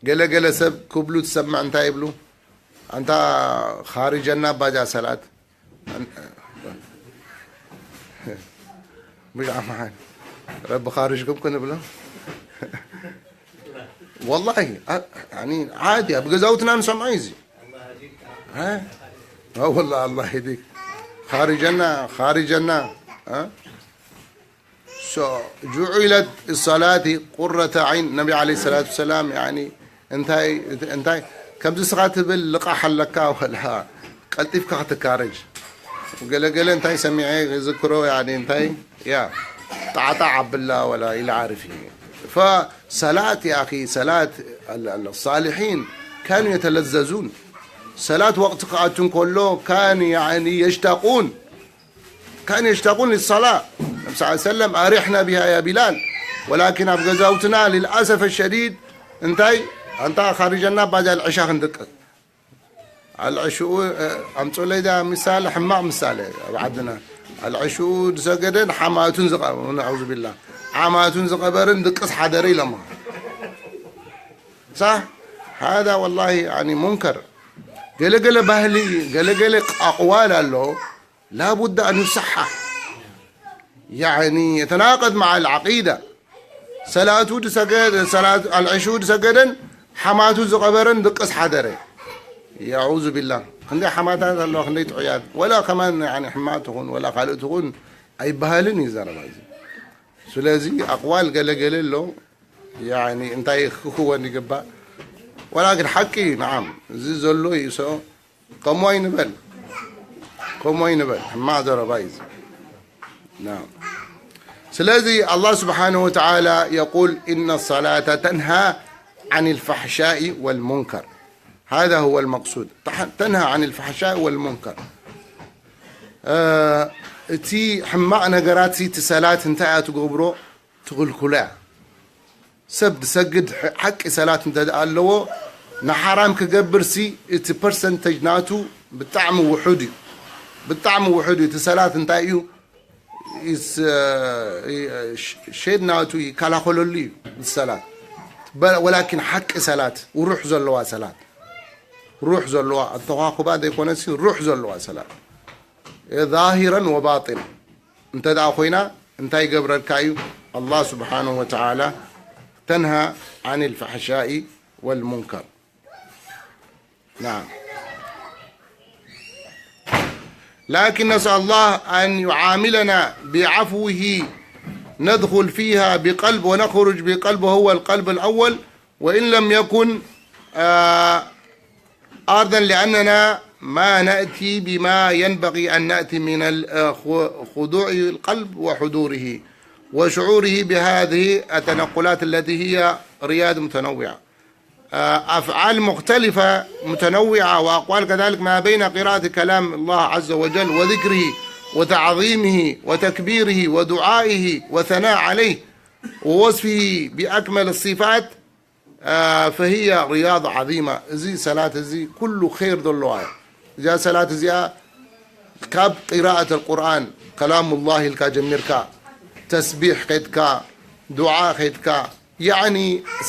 ገለ ገለ ሰብ ክብሉ ትሰምዕ እንታይ ይብሉ? ኣንታ ኻሪጀና ባጃ ሰላት። ኣን-፣ ምሽ ኣማሓን ረቢ ኻሪጅኩም ክንብሎ። ወላሂ፣ ኣ-፣ ያኒ ዓዲ ኣብ ገዛውትና ንሰምዖ እዩ እዚ። እ? እ፣ ወላ ኣላህ ይህዲክ። ኻሪጀና፣ ኻሪጀና፣ እ? ሶ፣ ጁዒለት ሰላቲ ቁረተ ዓይን፣ ነቢ ዓለይሂ ሰላቱ ወሰላም፣ ያኒ፣ እንታይ፣ እንታይ፣ ከምዚ ስኻ ትብል ልቓሕ ኣለካ፣ ወላ ቀልጢፍካ ክትካረጅ። ገለ ገለ እንታይ ሰሚዐ ዝክሮ፣ ያኒ፣ እንታይ፣ ያ፣ ጣዕጣዕ ኣብላ፣ ወላ ኢላ ዓርፊ። ፈሰላት፣ ያ ኣኺ፣ ሰላት፣ ال-، ال-، الصالحين كانوا يتلذذون። ሰላት ወቕቲ ክኣቱ እንከሎ፣ ካን፣ ያኒ፣ የሽታቁን ካን የሽተቁን ሊሰላ። ነቢ ስ ሰለም ኣሪሕና ቢሃ ያ ቢላል። ወላኪን ኣብ ገዛውትና ልልኣሰፈ ሸዲድ እንታይ ኣንታ ኻሪጀና ባጃ ልዕሻ ክንድቅስ። ኣልዕሽኡ፣ እ፣ ኣምፁለይ ዳ ምሳሌ፣ ሕማቕ ምሳሌ ኣብ ዓድና። ኣልዕሽኡ ዝሰገደን ሓማቱን ዝቐ-፣ ነዑዙ ቢላ። ሓማቱን ዝቐበርን ድቅስ ሓደረ ኢሎማ። ሳሕ? ሃዛ ወላሂ፣ ያኒ፣ ሙንከር። ገለገለ ባህሊ፣ ገለገለ ኣቕዋል ኣሎ። لا بد أن يصحح. يعني يتناقض مع العقيدة. ሰላቱ ዝሰገደ፣ ሰላት ኣልዕሹ ዝሰገደን ሓማቱ ዝቐበረን ድቅስ ሓደረ። የዑዙ ቢላህ። ክንደይ ሓማታት ኣለዋ፣ ክንደይ ጥዑያት። ወላ ከማን፣ ያኒ፣ ሕማቕ ትኹን፣ ወላ ካልእ ትኹን ኣይበሃልን እዩ ዘረባ እዚ። ስለዚ ኣቕዋል ገለገለ ኣሎ። ያኒ እንታይ ክኽወን ይግባእ። ወላኪን ሓቂ እዩ፣ ነዓም፣ እዚ ዘሎ እዩ። ሰ-፣ ከምኡ ኣይንበል፣ ከምኡ ኣይንበል። ሕማቕ ዘረባ እዩ እዚ። ናም። ስለዚ ኣላህ ስብሓነሁ ወተዓላ የቁል፣ إن الصلاة تنهى عن الفحشاء والمنكر. هذا هو المقصود. تح-، تنهى عن الفحشاء والمنكر. እ፣ እቲ ሕማቕ ነገራት፣ እቲ ሰላት እንታይ እያ ትገብሮ? ትኽልኩላ እያ። ሰብ ዝሰግድ ሕ-፣ ሓቂ ሰላት እንተ ደኣ ኣለዎ፣ ንሓራም ክገብር ሲ እቲ ፐርሰንተጅ ናቱ ብጣዕሚ ውሑድ እዩ። ብጣዕሚ ውሑድ እዩ። እቲ ሰላት እንታይ እዩ? ይስ-፣ እ፣ ሽ-፣ ሼድ ናቱ ይከላኸለሉ እዩ፣ እቲ ሰላት። በ-፣ ወላኪን ሓቂ ሰላት፣ ሩሕ ዘለዋ ሰላት። ሩሕ ዘለዋ፣ ኣተዃኹባ ዘይኮነሲ፣ ሩሕ ዘለዋ ሰላት። ዛሂረን ወባጢን። እንተ ደኣ ኮይና፣ እንታይ ይገብረልካ እዩ? ኣላህ ስብሓነሁ ወተዓላ፣ تنهى عن الفحشاء والمنكر. نعم. لكن نسأل الله أن يعاملنا بعفوه، ندخل فيها بقلب ونخرج بقلب، وهو القلب الأول، وإن لم يكن، آه، أرضا، لأننا ما نأتي بما ينبغي أن نأتي من ال-، آه، خ-، خضوع القلب وحضوره وشعوره بهذه التنقلات التي هي رياض متنوعة. آه، أفعال مختلفة متنوعة وأقوال كذلك ما بين قراءة كلام الله عز وجل وذكره وتعظيمه وتكبيره ودعائه وثناء عليه ووصفه بأكمل الصفات، آه، فهي رياضة عظيمة. እዚ ሰላት እዚ ኩሉ ኸይር ዘለዋ እያ። እዚኣ ሰላት እዚኣ ካብ قراءة القرآن، كلام الله ኢልካ ጀሚርካ፣ ተስቢሕ ኸይድካ፣ ዱዓ ኸይድካ፣ ያዕኒ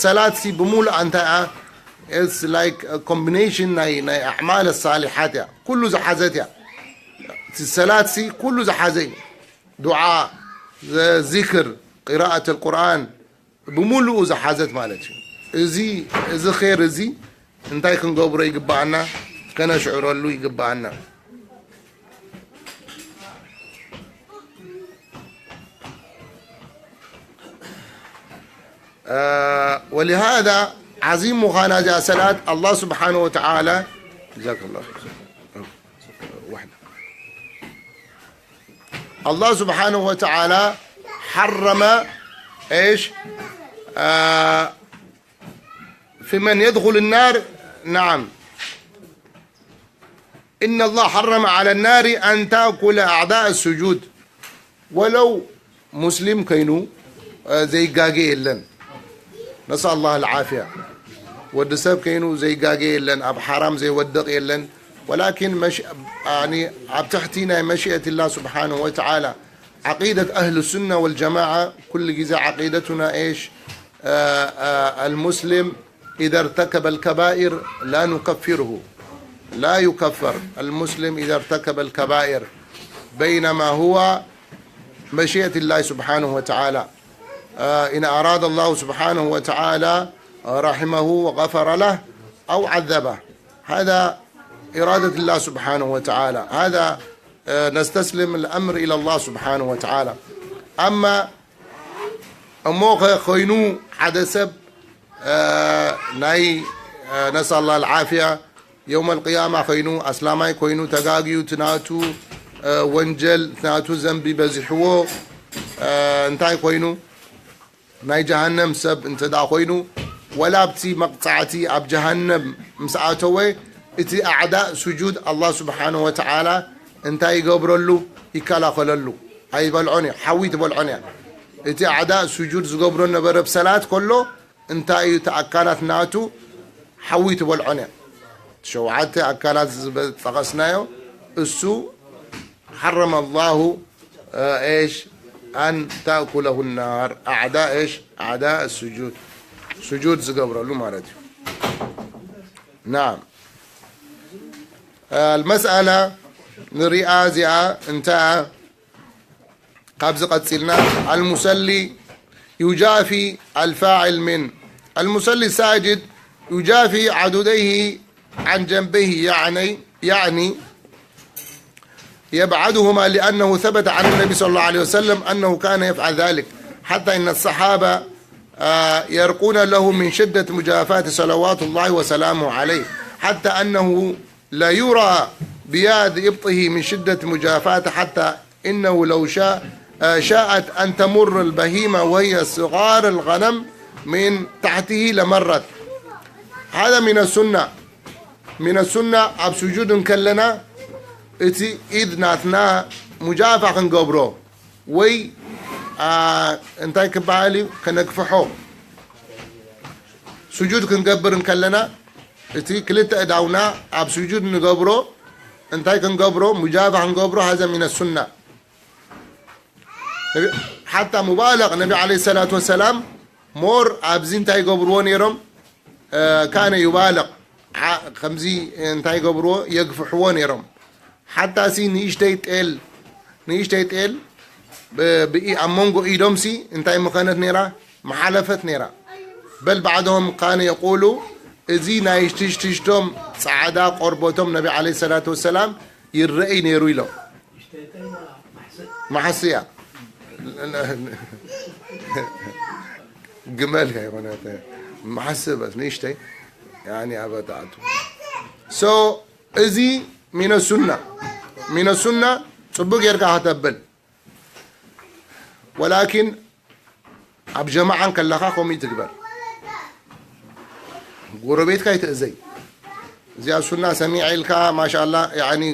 ሰላትሲ ብምሉእ እንታይ እያ? It's like a combination ናይ ናይ ኣዕማል ሳሊሓት እያ። ኩሉ ዝሓዘት እያ። እቲ ሰላትሲ ኩሉ ዝሓዘ እዩ። ዱዓ፣ ዚክር፣ ቂራኣት ኣልቁርኣን ብምሉኡ ዝሓዘት ማለት እዩ። እዚ እዚ ኸይር እዚ እንታይ ክንገብሮ ይግባኣና? ከነሽዕረሉ ይግባኣና። ولهذا ዓዚም ምዃና እዚኣ ሰላት ኣላህ ስብሓነ ወተዓላ ጀዛከላሁ ኸይር። ኣላህ ስብሓነ ወተዓላ ሓረመ እሽ في من يدخل النار. نعم. إن الله حرم على النار أن تأكل أعضاء السجود. ولو مسلم كينو زي قاقي إلن. نسأل الله العافية. ወዲ ሰብ ከይኑ ዘይጋገ የለን፣ ኣብ ሓራም ዘይወድቕ የለን። ወላኪን ኣብ ትሕቲ ናይ መሽየት ላ ስብሓንሁ ወተዓላ ዓቂደት ኣህል ሱና ወልጀማዓ ኩሉ ግዜ ዓቂደቱና ኤሽ المسلم إذا ارتكب الكبائر لا نكفره، لا يكفر المسلم إذا ارتكب الكبائر، بينما هو مشيئة الله سبحانه وتعالى. إن أراد الله سبحانه وتعالى رحمه وغفر له أو عذبه، هذا إرادة الله سبحانه وتعالى. هذا نستسلم الأمر إلى الله سبحانه وتعالى. أما እሞ ኸ ኾይኑ ሓደ ሰብ ናይ ነስኣላ ልዓፍያ የውመል ቅያማ ኾይኑ ኣስላማይ ኮይኑ ተጋግዩ ትናቱ ወንጀል ትናቱ ዘንቢ በዚሕዎ እንታይ ኮይኑ ናይ ጀሃነም ሰብ እንተ ደኣ ኮይኑ ወላ ኣብቲ መቕጻዕቲ ኣብ ጀሃነም ምስ ኣተወ እቲ ኣዕዳእ ስጁድ ኣላህ ስብሓንሁ ወተዓላ እንታይ ይገብረሉ? ይከላኸለሉ። ኣይበልዖን እዩ። ሓዊ ትበልዖን እያ። እቲ ኣዕዳእ ስጁድ ዝገብሮ ነበረ ብሰላት ከሎ እንታይ እዩ እቲ ኣካላት ናቱ ሓዊ ትበልዖን እያ። ሸውዓተ ኣካላት ዝጠቐስናዮ እሱ ሓረመ ኣላሁ ኤሽ ኣን ተእኩለሁ ናር ኣዕዳ ኤሽ ኣዕዳ ስጁድ ስጁድ ዝገብረሉ ማለት እዩ። ናም ኣልመስኣላ ንሪኣ እዚኣ እንታ ካብዚ ቀጺልና ኣልሙሰሊ ዩጃፊ ኣልፋዕል ምን ኣልሙሰሊ ሳጅድ ዩጃፊ ዓዱደይሂ عن جنبيه يعني يعني يبعدهما لأنه ثبت عن النبي صلى الله عليه وسلم أنه كان يفعل ذلك حتى إن الصحابة يرقون له من شدة مجافاة صلوات الله وسلامه عليه حتى أنه ليرى بياض إبطه من شدة مجافاة حتى إنه لو شاء شاءت أن تمر البهيمة وهي صغار الغنم من تحته لمرت. هذا من السنة من السنة ኣብ ስጁድ እንከለና እቲ ኢድ ናትና ሙጃፋ ክንገብሮ ወይ እንታይ ክበሃል እዩ ከነግፍሖ ስጁድ ክንገብር እንከለና እቲ ክልተ እዳውና ኣብ ስጁድ ንገብሮ እንታይ ክንገብሮ ሙጃፋ ክንገብሮ ሃዘ ሚነ ሱና ሓታ ሙባለቕ ነቢ ዓለ ሰላት ወሰላም ሞር ኣብዚ እንታይ ይገብርዎ ነይሮም ካነ ዩባለቕ ከምዚ እንታይ ይገብርዎ የግፍሕዎ ነይሮም ሓታ ሲ ንእሽተይ ጤል ንእሽተይ ጤል ኣብ መንጎ ኢዶም ሲ እንታይ ምኸነት ነይራ መሓለፈት ነይራ በል ባዕድሆም ካነ የቁሉ እዚ ናይ ሽትሽትሽቶም ፃዕዳ ቆርበቶም ነቢ ዓለ ሰላት ወሰላም ይረአይ ነይሩ ኢሎም መሓስያ ግመል ከይኮነ መሓስ በስ ንእሽተይ ኣበ ተኣቱ so እዚ ሚነ ሱና ሚነ ሱና ፅቡቅ ጌርካ ከተብል ወላኪን ኣብ ጀማዓ ከለኻ ከምኡ ትግበር ጎረቤትካ ይትእዘይ እዚኣ ሱና ሰሚዐ ኢልካ ማሻላ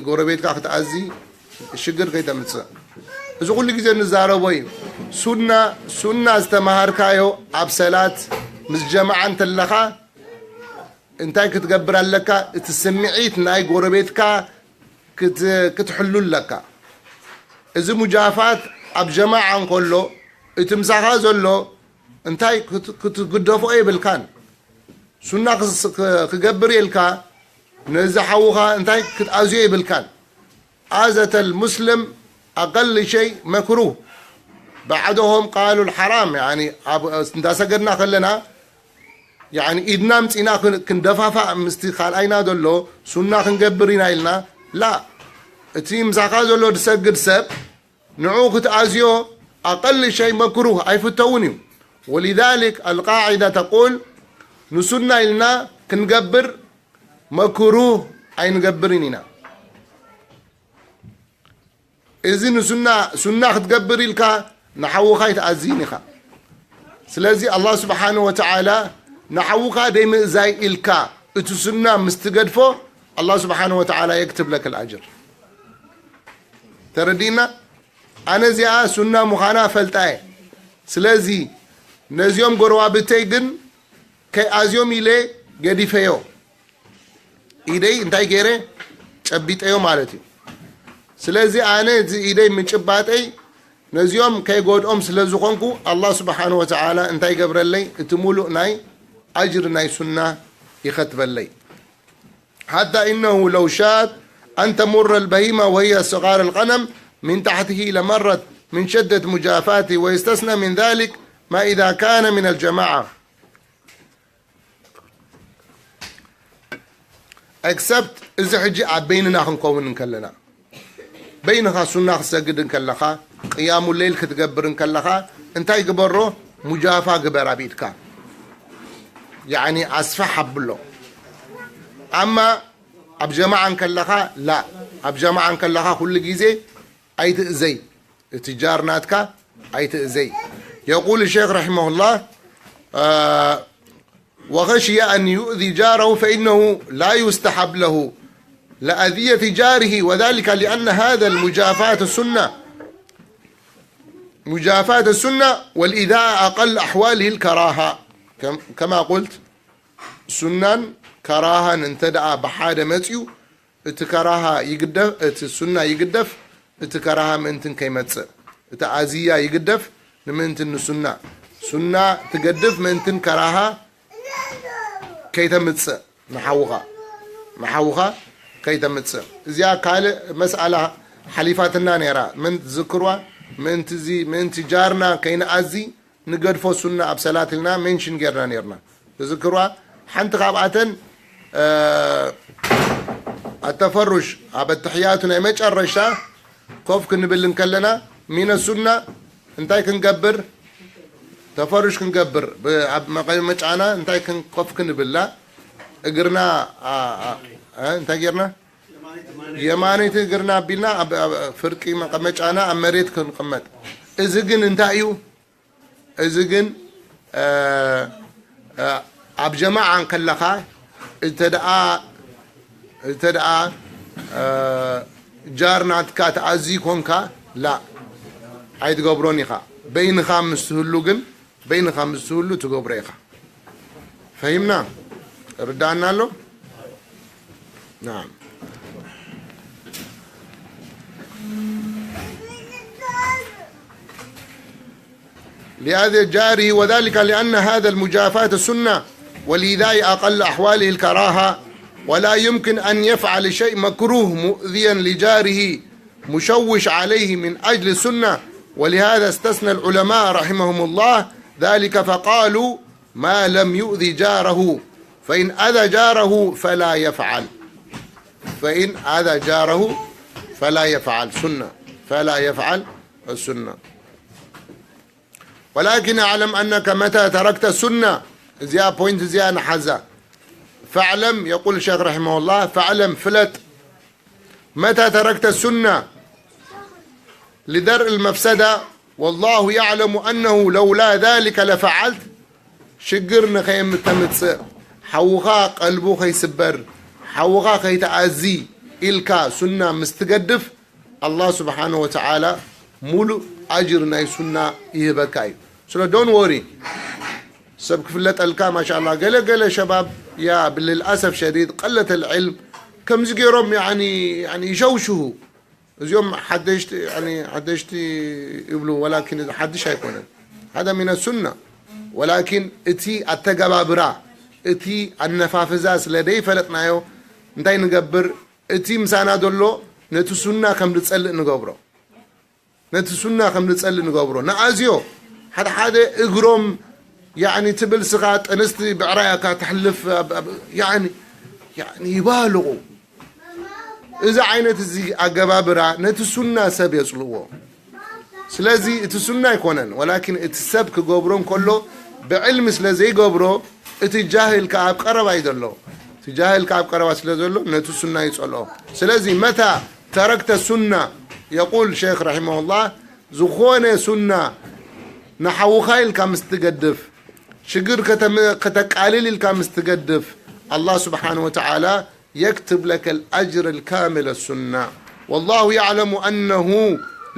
ጎረቤትካ ክትኣዚ ሽግር ከይተምፅእ እዚ ኩሉ ግዜ ንዛረቦ እዩ ሱና ሱና ዝተምሃርካዮ ኣብ ሰላት ምስ ጀማዓ እንተለኻ እንታይ ክትገብር ኣለካ እቲ ስምዒት ናይ ጎረቤትካ ክትሕሉ ኣለካ እዚ ሙጃፋት ኣብ ጀማዓ እንከሎ እቲ ምሳኻ ዘሎ እንታይ ክት-፣ ክትግደፎ የብልካን። ሱና ክስ-፣ ክ-፣ ክገብር ኢልካ ነዚ ሓውኻ እንታይ ክትኣዝዮ የብልካን። ኣዘተል ሙስልም ኣቀል ሸይ መክሩህ። ባዕድሆም ቃሉል ሓራም፣ ያኒ ኣብ እንዳሰገድና ከለና፣ ያኒ ኢድና ምጺና ክን-፣ ክንደፋፋእ ምስቲ ካልኣይና ዘሎ ሱና ክንገብር ኢና ኢልና፣ ላ፣ እቲ ምሳኻ ዘሎ ዝሰግድ ሰብ ንዑ ክትኣዝዮ ኣቀል ሸይ መክሩህ ኣይፍተውን እዩ። ወሊዛሊክ ኣልቃዒዳ ተቁል፣ ንሱና ኢልና ክንገብር መክሩህ ኣይንገብርን ኢና። እዚ ንሱና፣ ሱና ክትገብር ኢልካ ንሓውኻ ኣይትኣዝይን ኢኻ። ስለዚ ኣላህ ስብሓንሁ ወተዓላ ንሓውኻ ደይምእዛይ ኢልካ እቲ ሱና ምስ ትገድፎ ኣላህ ስብሓንሁ ወተዓላ የክትብ ለከል ኣጅር። ተረዲእና? ኣነ እዚኣ ሱና ምዃና ፈልጣ እየ። ስለዚ ነዚኦም ጎረባብተይ ግን ከይኣዝዮም ኢለ ገዲፈዮ። ኢደይ እንታይ ገይረ? ጨቢጠዮ ማለት እዩ። ስለዚ ኣነ እዚ ኢደይ ምጭባጠይ ነዚኦም ከይጎድኦም ስለ ዝኾንኩ ኣላህ ስብሓንሁ ወተዓላ እንታይ ይገብረለይ? እቲ ሙሉእ ናይ ኣጅሪ ናይ ሱና ይኸትበለይ። حتى إنه لو شاءت أن تمر البهيمة وهي صغار الغنم من تحته لمرت من شدة مجافاته، ويستثنى من ذلك ما إذا كان من الجماعة. Except እዚ ሕጂ ኣብ በይንና ክንከውን እንከለና፣ በይንኻ ሱና ክትሰግድ እንከለኻ፣ ቅያሙ ሌይል ክትገብር እንከለኻ፣ እንታይ ግበሮ? ሙጃፋ ግበር ኣብ ኢድካ። ያዕኒ ኣስፍሕ ኣብሎ። ኣማ ኣብ ጀማዓ እንከለኻ፣ ላ። ኣብ ጀማዓ እንከለኻ ኩሉ ግዜ ኣይትእዘይ። እቲ ጃር ናትካ ኣይትእዘይ። يقول الشيخ رحمه الله، آه، وخشي أن يؤذي جاره فإنه لا يستحب له لأذية جاره، وذلك لأن هذا المجافاة السنة، مجافاة السنة، والإيذاء أقل أحواله الكراهة. كم-، كما قلت، ሱናን ከራሃን እንተ ደኣ ብሓደ መጽዩ፣ እቲ ከራሃ ይግደፍ፣ እቲ ሱና ይግደፍ፣ እቲ ከራሃ ምእንትን ከይመጽእ። እቲ ኣዝያ ይግደፍ፣ ንምእንትን ንሱና። ሱና ትገድፍ፣ ምእንትን ከራሃ ከይተምጽእ፣ ንሓውኻ፣ ንሓውኻ ከይተምጽእ። እዚኣ ካልእ መስኣላ ሓሊፋትና ነይራ። መን ትዝክርዋ? ምእንቲ እዚ፣ ምእንቲ ጃርና ከይንኣዚ ንገድፎ ሱና ኣብ ሰላት ኢልና ሜንሽን ጌርና ነይርና። ትዝክርዋ? ሓንቲ ካብኣተን፣ እ፣ ኣተፈሩሽ ኣብ ኣተሕያቱ ናይ መጨረሻ ኮፍ ክንብል እንከለና፣ ሚነ ሱና እንታይ ክንገብር? ተፈሩሽ ክንገብር። ብ-፣ ኣብ መቐመጫና እንታይ ክን-፣ ኮፍ ክንብላ? እግርና፣ ኣ፣ ኣ፣ እ፣ እንታይ ጌርና? የማነይቲ እግርና ኣቢልና ኣብ፣ ኣብ ፍርቂ መቐመጫና ኣብ መሬት ክንቕመጥ። እዚ ግን እንታይ እዩ? እዚ ግን፣ እ፣ እ፣ ኣብ ጀማዓ እንከለኻ፣ እንተ ደኣ፣ እንተ ደኣ፣ እ፣ ጃር ናትካ ተኣዝዩ ኮንካ፣ ላ፣ ኣይትገብሮን ኢኻ። በይንኻ ምስ ትህሉ ግን፣ በይንኻ ምስ ትህሉ ትገብሮ ኢኻ። ፈሂምና? ርዳእና ኣሎ? ናዓም። لأذى جاره، وذلك لأن هذا المجافاة السنة والإيذاء أقل أحواله الكراهة، ولا يمكن أن يفعل شيء مكروه مؤذيا لجاره مشوش عليه من أجل السنة، ولهذا استثنى العلماء رحمهم الله ذلك فقالوا: ما لم يؤذ جاره، فإن أذى جاره فلا يفعل، فإن أذى جاره فلا يفعل سنة، فلا يفعل السنة. ولكن اعلم أنك متى تركت السنة، እዚኣ ፖይንት እዚኣ ንሓዛ። فاعلم، يقول الشيخ رحمه الله، فاعلم، ፍለጥ، متى تركت السنة لدرء المفسدة، والله يعلم أنه لولا ذلك لفعلت، ሽግር ንኸየምተምጽእ፣ ሓውኻ ቀልቡ ኸይስበር፣ ሓውኻ ኸይተኣዚ ኢልካ ሱና ምስ ትገድፍ፣ ኣላህ ስብሓነ ወተዓላ ሙሉእ ኣጅር ናይ ሱና ይህበካ እዩ። ስለ ዶን ወሪ፣ ሰብ ክፍለጠልካ፣ ማሻኣላህ፣ ገለ ገለ ሸባብ፣ ያ፣ ብልልኣሰፍ ሸዲድ፣ ቀለተል ዕልም፣ ከምዚ ገይሮም፣ ያኒ፣ ያኒ፣ ይሸውሽሁ። እዚኦም ሓደሽቲ፣ ያኒ፣ ሓደሽቲ ይብሉ፣ ወላኪን እዚ ሓድሽ ኣይኮነን። هذا من السنة. ولكن እቲ ኣተገባብራ፣ እቲ ኣነፋፍዛ ስለ ደይፈለጥናዮ እንታይ ንገብር? እቲ ምሳና ዘሎ ነቲ ሱና ከም ዝጸልእ ንገብሮ። ነቲ ሱና ከም ዝጸልእ ንገብሮ። ንኣዝዮ ሓደ ሓደ እግሮም ያኒ ትብል ስኻ ጥንስቲ ብዕራይ እካ ተሕልፍ ኣብ- ኣብ- ያኒ ያኒ ይባልቑ። እዚ ዓይነት እዚ ኣገባብራ ነቲ ሱና ሰብ የጽልዎ። ስለዚ እቲ ሱና ኣይኮነን፣ ወላኪን እቲ ሰብ ክገብሮ እንከሎ ብዕልሚ ስለ ዘይገብሮ እቲ ጃህል ከኣ ኣብ ቀረባ እዩ ዘሎ። እቲ ጃህል ከኣ ኣብ ቀረባ ስለ ዘሎ ነቲ ሱና ይጸልኦ። ስለዚ መታ ተረክተ ሱና የቁል ሸይኽ ረሒመሁላህ ዝኾነ ሱና ንሓውኻ ኢልካ ምስ ትገድፍ ሽግር ከተም- ከተቃልል ኢልካ ምስ ትገድፍ ኣላህ ስብሓን ወተዓላ يكتب لك الأجر الكامل السنة والله يعلم أنه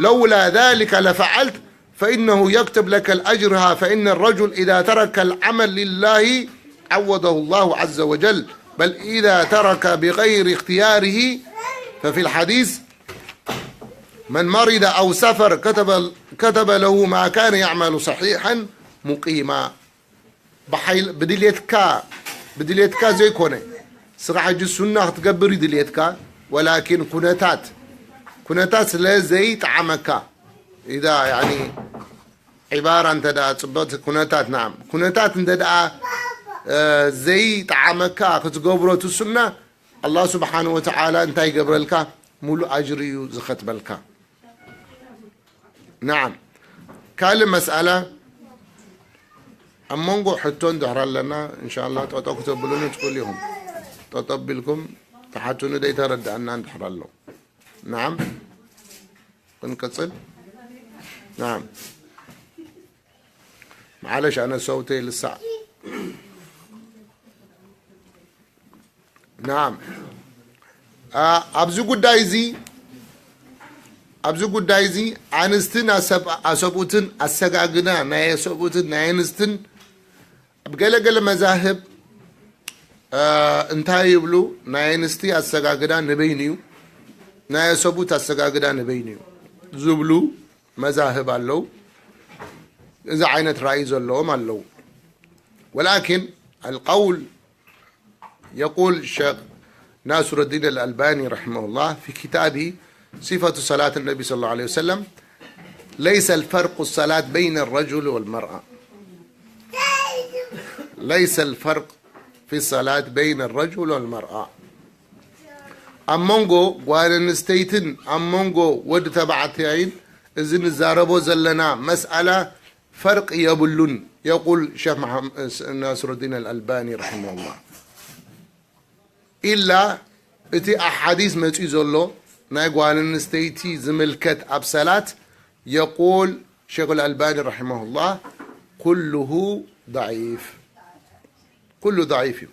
لولا ذلك لفعلت فإنه يكتب لك الأجرها فإن الرجل إذا ترك العمل لله عوضه الله عز وجل بل إذا ترك بغير اختياره ففي الحديث من مرض أو سافر كتب كتب له ما كان يعمل صحيحا مقيما ብሓይል ብድልየትካ ብድልየትካ ዘይኮነ ስኻ ሕጂ ሱና ክትገብር ይድልየትካ ወላኪን ኩነታት ኩነታት ስለ ዘይጠዓመካ ኢዛ ያኒ ዒባራ እንተ ደኣ ጽቡቕቲ ኩነታት ናም ኩነታት እንተ ደኣ ዘይጠዓመካ ክትገብሮ እቲ ሱና ኣላህ ስብሓን ወተዓላ እንታይ ይገብረልካ ሙሉእ ኣጅሪ እዩ ዝኸትበልካ ናዓም ካልእ መስኣላ ኣብ መንጎ ሕቶ እንድሕር ኣለና እንሻላ ጠጠው ክተብሉኒ ትኽእሉ ኢኹም ጠጠው ቢልኩም ተሓቱኒ ደይተረዳእና እንድሕር ኣሎ ናዓም ክንቅፅል ናዓም ማዓለሽ ኣነ ሰውተይ ልሳዕ ናም ኣብዚ ጉዳይ እዚ ኣብዚ ጉዳይ እዚ ኣንስትን ኣሰብኡትን ኣሰጋግዳ ናይ ኣሰብኡትን ናይ ኣንስትን ኣብ ገለገለ መዛህብ እንታይ ይብሉ ናይ ኣንስቲ ኣሰጋግዳ ንበይኑ እዩ ናይ ኣሰቡት ኣሰጋግዳ ንበይኑ እዩ ዝብሉ መዛህብ ኣለዉ እዚ ዓይነት ራእይ ዘለዎም ኣለዉ ولكن القول يقول الشيخ ناصر الدين الألباني رحمه الله في كتابه صفة صلاة النبي صلى الله عليه وسلم ليس الفرق الصلاة بين الرجل والمرأة ليس الفرق في الصلاة بين الرجل والمرأة ኣብ መንጎ ጓል ኣንስተይትን ኣብ መንጎ ወዲ ተባዕታይን እዚ ንዛረቦ ዘለና መስኣላ ፈርቂ የብሉን የቁል ሸክ ናስሩዲን ኣልኣልባኒ ረሒመሁላህ ኢላ እቲ ኣሓዲስ መፅኡ ዘሎ ናይ ጓል ኣንስተይቲ ዝምልከት ኣብ ሰላት የቁል ሸክ ኣልኣልባኒ ረሒመሁላህ ኩሉሁ ضعيف ኩሉ ضعيف እዩ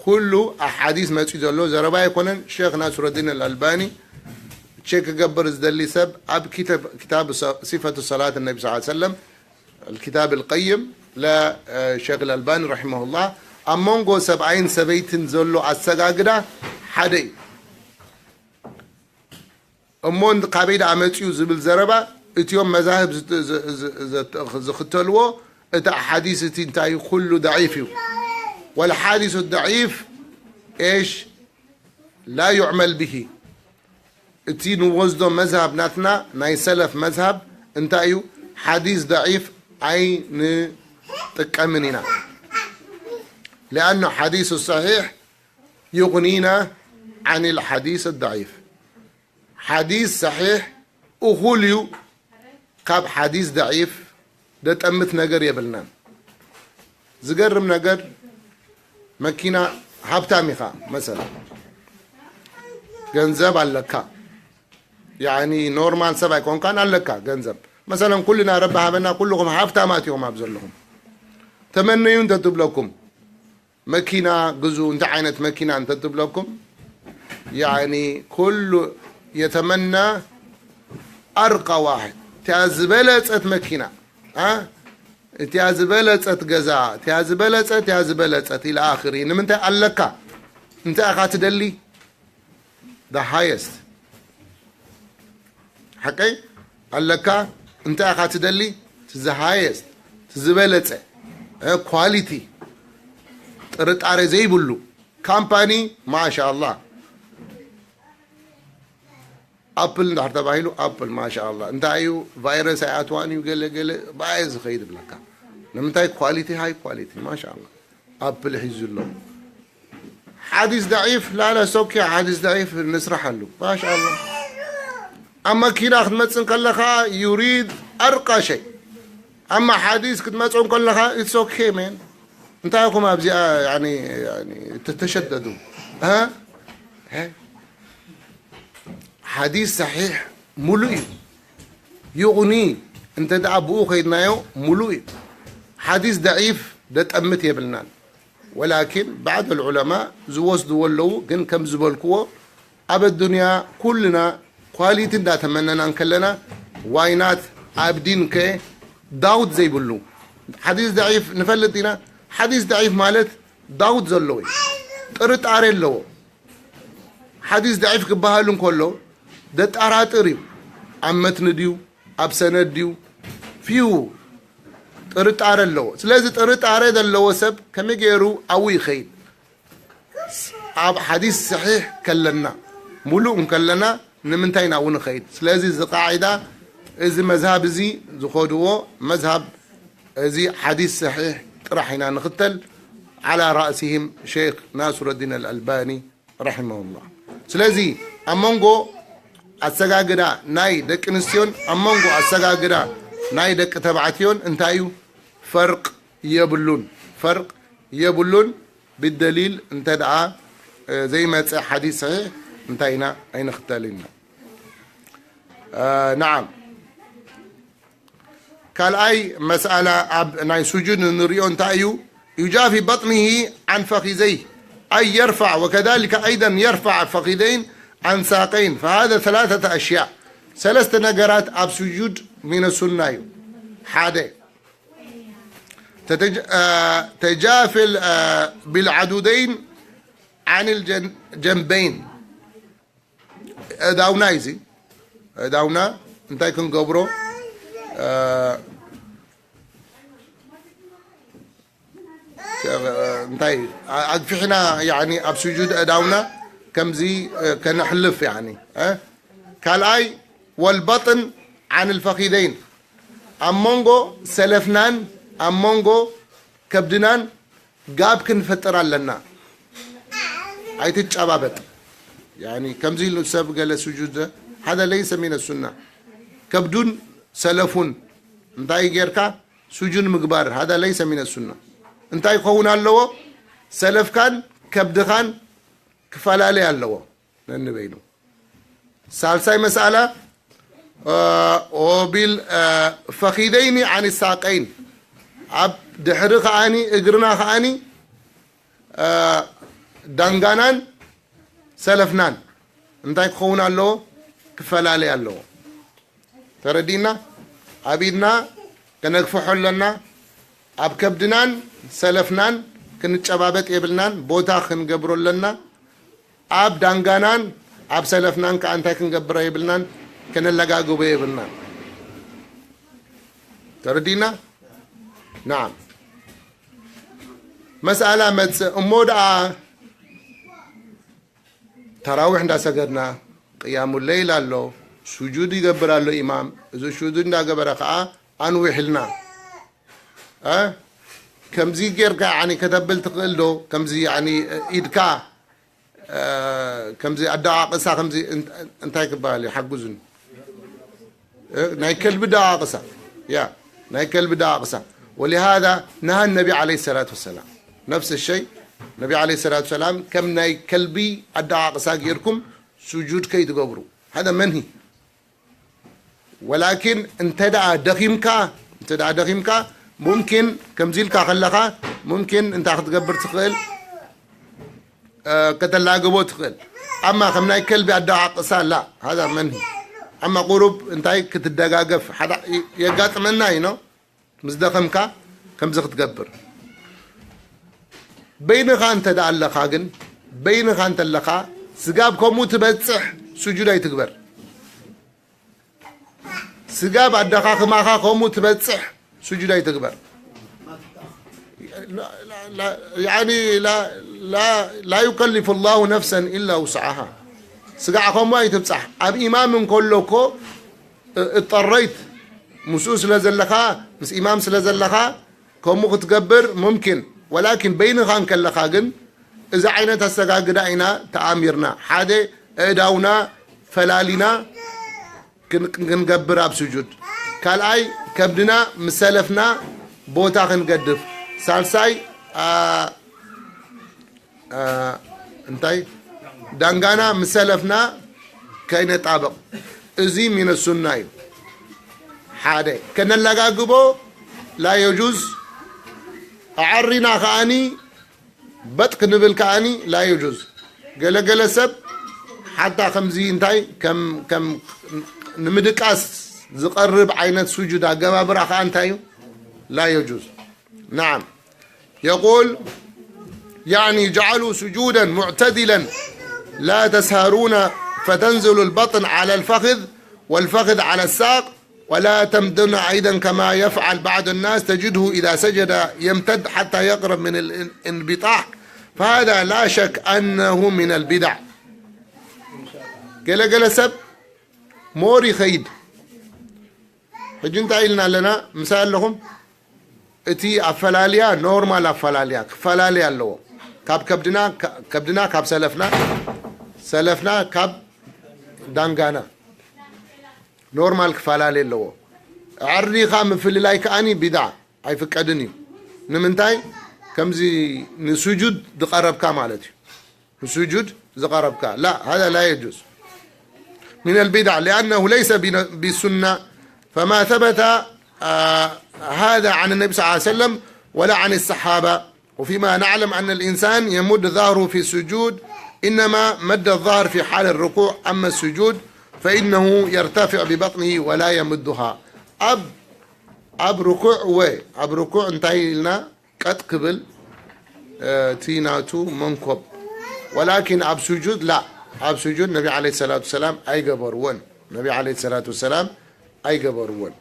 ኩሉ ኣሓዲስ መፂኡ ዘሎ ዘረባ ኣይኮነን ሸክ ናስረዲን ኣልኣልባኒ ቸክ ክገብር ዝደሊ ሰብ ኣብ ክታብ ሲፈቱ ሰላት ነቢ ስ ሰለም الكتاب القيم لشيخ الألباني رحمه الله ኣብ መንጎ ሰብኣይን ሰበይትን ዘሎ ኣሰጋግዳ ሓደ እዩ እሞ ካበይ ደኣ መፅኡ ዝብል ዘረባ እቲኦም መዛህብ ዝክተልዎ እቲ ኣሓዲስ እቲ እንታይ ኩሉ ضعيف እዩ والحادث الضعيف ايش لا يعمل به እቲ ንወስዶ መዝሃብ ናትና ናይ ሰለፍ መዝሃብ እንታይ እዩ ሓዲስ ضعيف ኣይንጥቀምን ኢና لأن حديث الصحيح يغنينا عن الحديث الضعيف ሓዲስ ሰሒሕ እኹል እዩ ካብ ሓዲስ ደዒፍ ደጠምት ነገር የብልናን ዝገርም ነገር መኪና ሃብታም ኢኻ መሰላ ገንዘብ ኣለካ ያኒ ኖርማል ሰብ ኣይኮንካን ኣለካ ገንዘብ መሰለን ኩልና ረቢ ሃበና ኩልኹም ሃብታማት ኢኹም ኣብ ዘለኹም ተመነዩ እንተ ትብለኩም መኪና ግዙ እንታይ ዓይነት መኪና እንተ ትብለኩም ያኒ ኩሉ የተመና ኣርቃ ዋሕድ እቲያ ዝበለጸት መኪና አ እቲያ ዝበለጸት ገዛ እቲያ ዝበለጸት እቲያ ዝበለጸት ኢለ ኣኽሪ ንምንታይ ኣለካ እንታይ ኢኻ ትደሊ the highest ሓቀይ ኣለካ እንታይ ኢኻ ትደሊ? እቲ the highest፣ እቲ ዝበለጸ፣ እ፣ ኳሊቲ፣ ጥርጣሬ ዘይብሉ ካምፓኒ። ማሻ ኣላህ። ኣፕል እንድሕር ተባሂሉ፣ ኣፕል ማሻ ኣላህ። እንታይ እዩ፣ ቫይረስ ኣይኣትዋን እዩ፣ ገለ ገለ ብኣየ ዝኸይድ ይብለካ። ንምንታይ? ኳሊቲ፣ ሃይ ኳሊቲ። ማሻ ኣላህ። ኣፕል ሒዙ ኣሎ። ሓዲስ ደዒፍ፣ ላላ ሶኪ፣ ሓዲስ ደዒፍ ንስራሓሉ። ማሻ ኣላህ። ኣብ መኪና ክትመጽእ ከለኻ፣ ዩሪድ ኣርቃ ሸይ። ኣማ ሓዲስ ክትመጽኦም ከለኻ፣ it's okay man። እንታይ ኢኹም ኣብዚኣ፣ ያኒ፣ ያኒ፣ ተተሸደዱ? እ? እ? ሓዲስ ሰሒሕ ሙሉእ እዩ። ዩቕኒ፣ እንተ ደኣ ብኡ ከይድናዮ፣ ሙሉእ እዩ። ሓዲስ ደዒፍ ደጠምት የብልናን። ወላኪን ባዕድ ዑለማ ዝወስድዎ ኣለዉ፣ ግን ከም ዝበልክዎ፣ ኣብ ኣዱንያ ኩልና ኳሊቲ እንዳተመነና እንከለና፣ ዋይናት ኣብ ዲን ከ ዳውት ዘይብሉ? ሓዲስ ደዒፍ ንፈልጥ ኢና። ሓዲስ ደዒፍ ማለት ዳውት ዘለዎ እዩ፣ ጥርጣሬ ኣለዎ። ሓዲስ ደዒፍ ክበሃል እንከሎ፣ ደጣራጥር እዩ። ኣብ መትኒ ድዩ? ኣብ ሰነድ ድዩ? ፊው ጥርጣረ ኣለዎ። ስለዚ ጥርጣረ ዘለዎ ሰብ ከመይ ገይሩ ኣብኡ ይኸይድ? ኣብ ሓዲስ ሰሒሕ ከለና፣ ሙሉእ እንከለና፣ ንምንታይ ናብኡ ንኸይድ? ስለዚ እዚ ቃዒዳ፣ እዚ መዝሃብ እዚ ዝኸድዎ መዝሃብ፣ እዚ ሓዲስ ሰሒሕ ጥራሕ ኢና ንኽተል። ዓላ ራእሲሂም ሸይኽ ናስረዲን ኣልኣልባኒ ረሒመሁላህ። ስለዚ ኣብ መንጎ ኣሰጋግዳ ናይ ደቂ ኣንስትዮን ኣብ መንጎ ኣሰጋግዳ ናይ ደቂ ተባዕትዮን እንታይ እዩ? ፈርቅ የብሉን። ፈርቅ የብሉን። ብደሊል እንተ ደኣ፣ እ፣ ዘይመጸ ሓዲስ ሰሒሕ እንታይ ኢና? ኣይንኽተልን ኢና። እ፣ ነዓም። ካልኣይ መስኣላ ኣብ ናይ ሱጁድ እንሪኦ እንታይ እዩ? يجافي بطنه عن فخذيه، أي يرفع، وكذلك أيضا يرفع فخذين عن ساقين، فهذا ثلاثة أشياء። ሰለስተ ነገራት ኣብ ሱጁድ ሚነ ሱና እዩ። ሓደ፣ ተተጅ-፣ አ፣ تجافي ال-، አ፣ بالعضدين عن الجن-، جنبين። እዳውና እዩ እዚ። እዳውና እንታይ ክንገብሮ? እ፣ ከ-፣ እንታይ አ-፣ ኣግፊሕና፣ ያኒ ኣብ ስጁድ እዳውና ከምዚ፣ እ፣ ከነሕልፍ፣ ያኒ፣ እ? ካልኣይ፣ والبطن عن الفخذين፣ ኣብ መንጎ ሰለፍናን ኣብ መንጎ ከብድናን ጋብ ክንፈጥር ኣለና። ኣይትጨባበጥ። ያኒ ከምዚ ኢሉ ሰብ ገለ ስጁድ፣ هذا ليس من السنة። ከብዱን ሰለፉን እንታይ ጌርካ ስጁድ ምግባር፣ هذا ليس من السنة። እንታይ ክኸውን ኣለዎ? ሰለፍካን ከብድኻን ክፈላለይ ኣለዎ። ነንበይኑ። ሳልሳይ መስኣላ፣ አ፣ وبالفخذين عن الساقين። ኣብ ድሕሪ ከኣኒ፣ እግርና ከኣኒ፣ አ፣ ዳንጋናን ሰለፍናን እንታይ ክኸውን ኣለዎ? ክፈላለይ ኣለዎ። ተረዲእና? ኣብ ኢድና ከነግፍሖ ኣለና። ኣብ ከብድናን ሰለፍናን ክንጨባበጥ የብልናን። ቦታ ክንገብሮ ኣለና። ኣብ ዳንጋናን ኣብ ሰለፍናን ከኣ እንታይ ክንገብሮ የብልናን? ከነለጋግቦ የብልናን። ተረዲእና? ነዓም። መስኣላ መጽእ እሞ ደኣ ተራዊሕ እንዳሰገድና፣ ቅያሙ ለይል ኣሎ፣ ሱጁድ ይገብር ኣሎ ኢማም። እዚ ሱጁድ እንዳገበረ ከኣ ኣንዊሕ ኢልና። እ? ከምዚ ጌርካ፣ ያኒ፣ ከተብል ትኽእል ዶ? ከምዚ፣ ያኒ፣ ኢድካ፣ እ፣ ከምዚ ኣደቓቕሳ፣ ከምዚ እን-፣ እንታይ ክበሃል እዩ? ሓግዙኒ። እ፣ ናይ ከልቢ ደቓቕሳ። ያ፣ ናይ ከልቢ ደቓቕሳ። ولهذا نهى النبي عليه الصلاة والسلام. نفس الشيء، ነቢ عليه الصلاة والسلام ከም ናይ ከልቢ ኣደቓቕሳ ጌርኩም ስጁድ ከይትገብሩ። هذا منهي. ወላኪን እንተ ደኣ ደኺምካ፣ እንተ ደኣ ደኺምካ፣ ሙምኪን ከምዚ ኢልካ ከለኻ፣ ሙምኪን እንታይ ክትገብር ትኽእል? እ፣ ከተላግቦ ትኽእል። ኣማ ከም ናይ ከልቢ ኣደቓቕሳ ላ፣ هذا منهي። ኣማ ቁሩብ እንታይ ክትደጋገፍ፣ ሓደ ይ-፣ የጋጥመና እዩ፣ ኖ? ምስ ደኸምካ ከምዚ ክትገብር። በይንኻ እንተ ደኣ ኣለኻ ግን፣ በይንኻ እንተ ኣለኻ፣ ስጋብ ከምኡ ትበጽሕ ስጁድ ኣይትግበር። ስጋብ ኣደኻኽማኻ ከምኡ ትበጽሕ ስጁድ ኣይትግበር። ላ- ላ- ላ- ያኒ ላ- ላ- ላ ዩከሊፉ ላሁ ነፍሰን ኢላ ውስዓሃ። ስጋዕ ከምኡ ኣይትብጻሕ። ኣብ ኢማም እንከሎ እኮ እ- እጠረይት ምስኡ ስለ ዘለኻ፣ ምስ ኢማም ስለ ዘለኻ ከምኡ ክትገብር ሙምኪን። ወላኪን በይንኻ እንከለኻ ግን እዚ ዓይነት ኣሰጋግዳ ኢና ተኣሚርና። ሓደ፣ ኣእዳውና ፈላሊና ክን- ክንገብር ኣብ ስጁድ። ካልኣይ፣ ከብድና ምስ ሰለፍና ቦታ ክንገድፍ። ሳልሳይ፣ ኣ- ኣ- እንታይ፣ ዳንጋና ምስ ሰለፍና ከይነጣብቕ። እዚ ሚነ ሱና እዩ። ሓደ፣ ከነለጋግቦ ላ የጁዝ። ኣዐሪና ከኣኒ በጥ ክንብል ከኣኒ ላ የጁዝ። ገለገለ ሰብ ሓታ ከምዚ እንታይ ከም ከም ንምድቃስ ዝቐርብ ዓይነት ስጁድ ኣገባብራ ከኣ እንታይ እዩ? ላ የጁዝ። نعم. يقول يعني اجعلوا سجودا معتدلا لا تسهرون فتنزل البطن على الفخذ والفخذ على الساق ولا تمدن أيضا كما يفعل بعض الناس تجده إذا سجد يمتد حتى يقرب من الانبطاح فهذا لا شك أنه من البدع. ገለ ገለ ሰብ ሞር ይኸይድ። ሕጂ እንታይ ኢልና ኣለና? ምሳይ ኣለኹም? እቲ ኣፈላልያ ኖርማል ኣፈላልያ ክፈላለይ ኣለዎ። ካብ ከብድና ከብድና ካብ ሰለፍና ሰለፍና ካብ ዳንጋና ኖርማል ክፈላለይ ኣለዎ። ኣዕሪኻ ምፍልላይ ከኣኒ ቢድዓ ኣይፍቀድን እዩ። ንምንታይ? ከምዚ ንስጁድ ዝቐረብካ ማለት እዩ። ንስጁድ ዝቐረብካ ላ هذا لا يجوز من البدع لأنه ليس بالسنة فما ثبت هذا عن النبي صلى الله عليه وسلم ولا عن الصحابة وفيما نعلم أن الإنسان يمد ظهره في السجود إنما مد الظهر في حال الركوع أما السجود فإنه يرتفع ببطنه ولا يمدها. ኣብ ኣብ ርኩዕ ወ ኣብ ርኩዕ እንታይ ኢልና ቀጥ ክብል እቲ ናቱ መንኮብ። ወላኪን ኣብ ስጁድ ላ ኣብ ስጁድ ነቢ ዓለይሂ ሰላቱ ሰላም ኣይገበርዎን። ነቢ ዓለይሂ ሰላቱ ሰላም ኣይገበርዎን።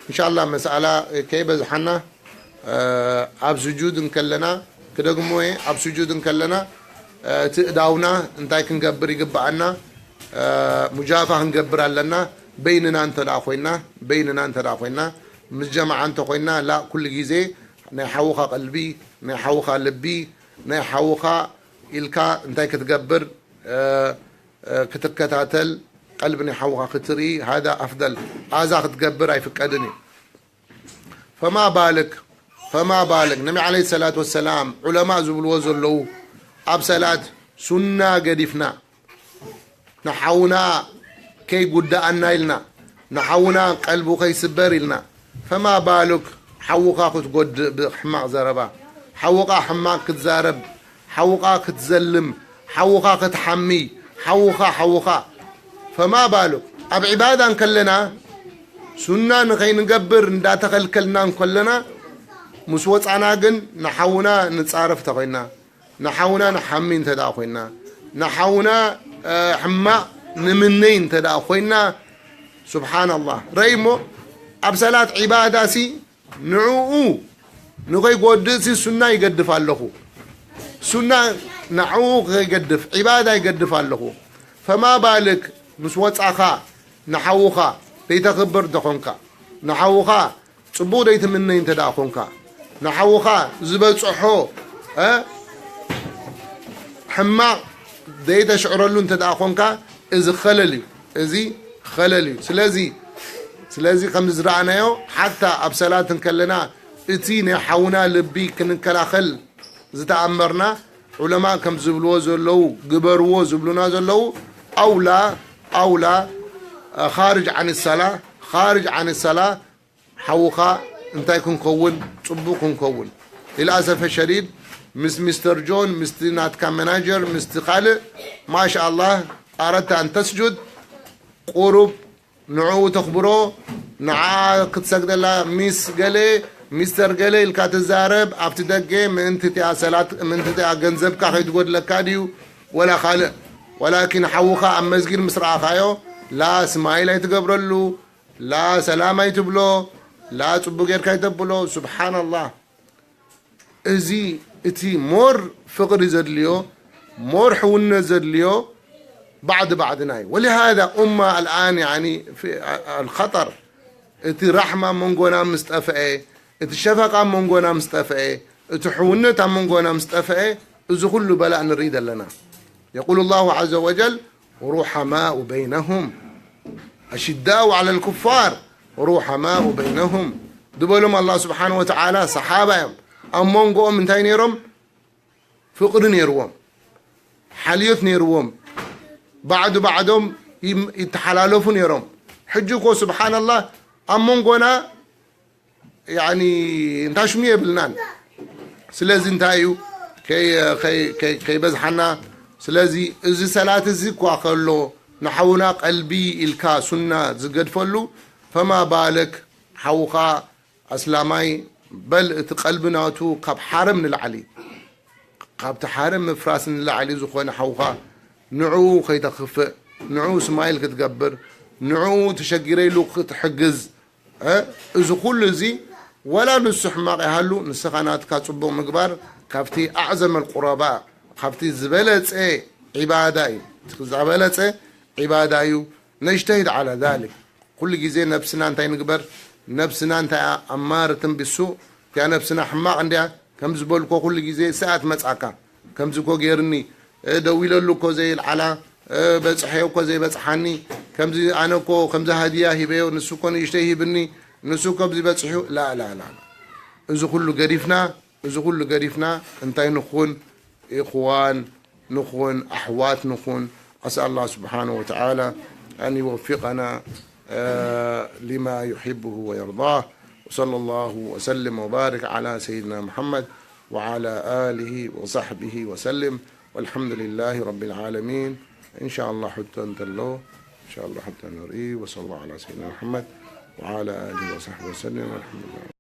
እንሻላ መስኣላ ከይበዝሓና ኣብ ስጁድ እንከለና ክደግሞ እየ። ኣብ ስጁድ እንከለና እቲ እዳውና እንታይ ክንገብር ይግብኣና? ሙጃፋ ክንገብር ኣለና። በይንና እንተ ደኣ ኮይና በይንና እንተ ደኣ ኮይና ምስ ጀማዓ እንተ ኮይና ላ ኩሉ ግዜ ናይ ሓውኻ ቀልቢ ናይ ሓውኻ ልቢ ናይ ሓውኻ ኢልካ እንታይ ክትገብር ክትከታተል ቀልቢ ናይ ሓውኻ ክትርኢ هذا أفضل. ኣዛ ክትገብር ኣይፍቀድን እዩ። فما بالك فما بالك ነቢ عليه الصلاة والسلام ዑለማእ ዝብልዎ ዘለዉ ኣብ ሰላት ሱና ገዲፍና ንሓውና ከይጉድኣና ኢልና ንሓውና ቀልቡ ከይስበር ኢልና فما بالك ሓውኻ ክትጎድእ ብሕማቕ ዘረባ ሓውኻ ሕማቕ ክትዛረብ ሓውኻ ክትዘልም ሓውኻ ክትሓሚ ሓውኻ ሓውኻ فما بالك ኣብ ዒባዳ እንከለና ሱና ንኸይንገብር እንዳተኸልከልና እንከለና ምስ ወፃና ግን ንሓውና ንፃረፍ ተኾይና ንሓውና ንሓሚ እንተ ደኣ ኮይና ንሓውና ሕማቕ ንምነይ እንተ ደኣ ኮይና ስብሓን ኣላህ ረይ እሞ ኣብ ሰላት ዒባዳ ሲ ንዕኡ ንኸይጎድእ ሲ ሱና ይገድፍ ኣለኹ ሱና ንዕኡ ከይገድፍ ዒባዳ ይገድፍ ኣለኹ ፈማ ባልክ ምስ ወፃኻ ንሓውኻ ዘይተኽብር እንተኾንካ ንሓውኻ ፅቡቕ ዘይትምነይ እንተ ደኣ ኾንካ ንሓውኻ ዝበፅሖ ሕማቕ ዘይተሽዕረሉ እንተ ደኣ ኾንካ እዚ ኸለል እዩ እዚ ኸለል እዩ ስለዚ ስለዚ ከም ዝረኣናዮ ሓታ ኣብ ሰላት እንከለና እቲ ናይ ሓውና ልቢ ክንከላኸል ዝተኣመርና ዑለማ ከም ዝብልዎ ዘለዉ ግበርዎ ዝብሉና ዘለዉ ኣውላ ኣውላ ኻርጅ ዓን ሰላ ኻርጅ ዓን ሰላ ሓውኻ እንታይ ክንከውን ፅቡቕ ክንከውን للأسف الشديد ምስ ሚስተር ጆን ምስቲ ናትካ መናጀር ምስቲ ካልእ ማሻ ኣላህ ኣረታ ኣን ተስጁድ ቁሩብ ንዕኡ ተኽብሮ ንዓ ክትሰግደላ ሚስ ገለ ሚስተር ገለ ኢልካ ትዛረብ ኣብቲ ደገ ምእንቲ እቲኣ ሰላት ምእንቲ እቲኣ ገንዘብካ ከይትጎድለካ ድዩ ወላ ካልእ ወላኪን ሓውኻ ኣብ መስጊድ ምስ ረኣኻዮ ላ ስማይል ኣይትገብረሉ፣ ላ ሰላም ኣይትብሎ፣ ላ ጽቡቅ ጌርካ ኣይተብሎ። ሱብሓነላህ። እዚ እቲ ሞር ፍቕሪ ዘድልዮ፣ ሞር ሕውነት ዘድልዮ ባዕዲ ባዕድና እዩ። ወሊሃዛ ኡማ ኣልኣን ያኒ ፊ ኣልኸጠር፣ እቲ ራሕማ መንጎና ምስ ጠፍአ፣ እቲ ሸፈቃ መንጎና ምስ ጠፍአ፣ እቲ ሕውነት ኣብ መንጎና ምስ ጠፍአ፣ እዚ ኩሉ በላእ ንርኢ ዘለና። የቁሉ ላሁ ዐዘ ወጀል ሩሐማኡ በይነሁም ኣሽዳኡ ዐለል ኩፋር ሩሐማኡ በይነሁም ዝበሎም ኣላህ ስብሓነ ወተዓላ ሰሓባ እዮም። ኣብ መንጎኦም እንታይ ነይሮም? ፍቕሪ ነይርዎም፣ ሓልዮት ነይርዎም፣ ባዕዱ ባዕዶም ይም-፣ ይተሓላለፉ ነይሮም። ሕጂ እኮ ስብሓነላህ ኣብ መንጎና ያኒ እንታሽሙ የብልናን። ስለዚ እንታይ እዩ ከይ-፣ ከይ-፣ ከይ-፣ ከይበዝሓና። ስለዚ እዚ ሰላት እዚ እኳ ከሎ ንሓውና ቀልቢ ኢልካ ሱና ዝገድፈሉ፣ ፈማ ባለክ ሓውኻ ኣስላማይ በል እቲ ቀልቢ ናቱ ካብ ሓረም ንላዕሊ፣ ካብቲ ሓረም ምፍራስ ንላዕሊ ዝኾነ ሓውኻ ንዕኡ ከይተኽፍእ፣ ንዕኡ ስማይል ክትገብር፣ ንዕኡ ተሸጊረ ኢሉ ክትሕግዝ፣ እ፣ እዚ ኩሉ እዚ ወላ ንሱ ሕማቕ ይሃሉ፣ ንስኻ ናትካ ጽቡቕ ምግባር ካብቲ ኣዕዘመል ቁረባ፣ ካብቲ ዝበለጸ ዒባዳ እዩ። እቲ ዝበለጸ ዒባዳ እዩ። ነጅተሂድ ዓላ ዛሊክ። ኩሉ ግዜ ነብስና እንታይ ንግበር? ነብስና እንታይ እያ ኣማረትን ቢሱእ? እቲኣ ነብስና ሕማቕ እንድያ። ከም ዝበልኮ ኩሉ ግዜ ሰኣት መጻካ። ከምዚ እኮ ገይርኒ፣ እ፣ ደዊለሉ እኮ ዘይልዓላ፣ እ፣ በጽሐዮ እኮ ዘይበጽሓኒ፣ ከምዚ ኣነ እኮ ከምዚ ሃድያ ሂበዮ፣ ንሱ እኮ ንእሽተይ ሂብኒ፣ ንሱ እኮ ኣብዚ በጽሑ። ላ፣ ላ፣ ላ፣ ላ። እዚ ኩሉ ገዲፍና፣ እዚ ኩሉ ገዲፍና እንታይ ንኹን? ኢኽዋን ንኹን፣ ኣሕዋት ንኹን። عسى الله سبحانه وتعالى أن يوفقنا، آه، لما يحبه ويرضاه. وصلى الله وسلم وبارك على سيدنا محمد وعلى آله وصحبه وسلم. والحمد لله رب العالمين. إن شاء الله حتى انتلو، إن شاء الله حتى نرئي. وصلى الله على سيدنا محمد وعلى آله وصحبه وسلم. والحمد لله.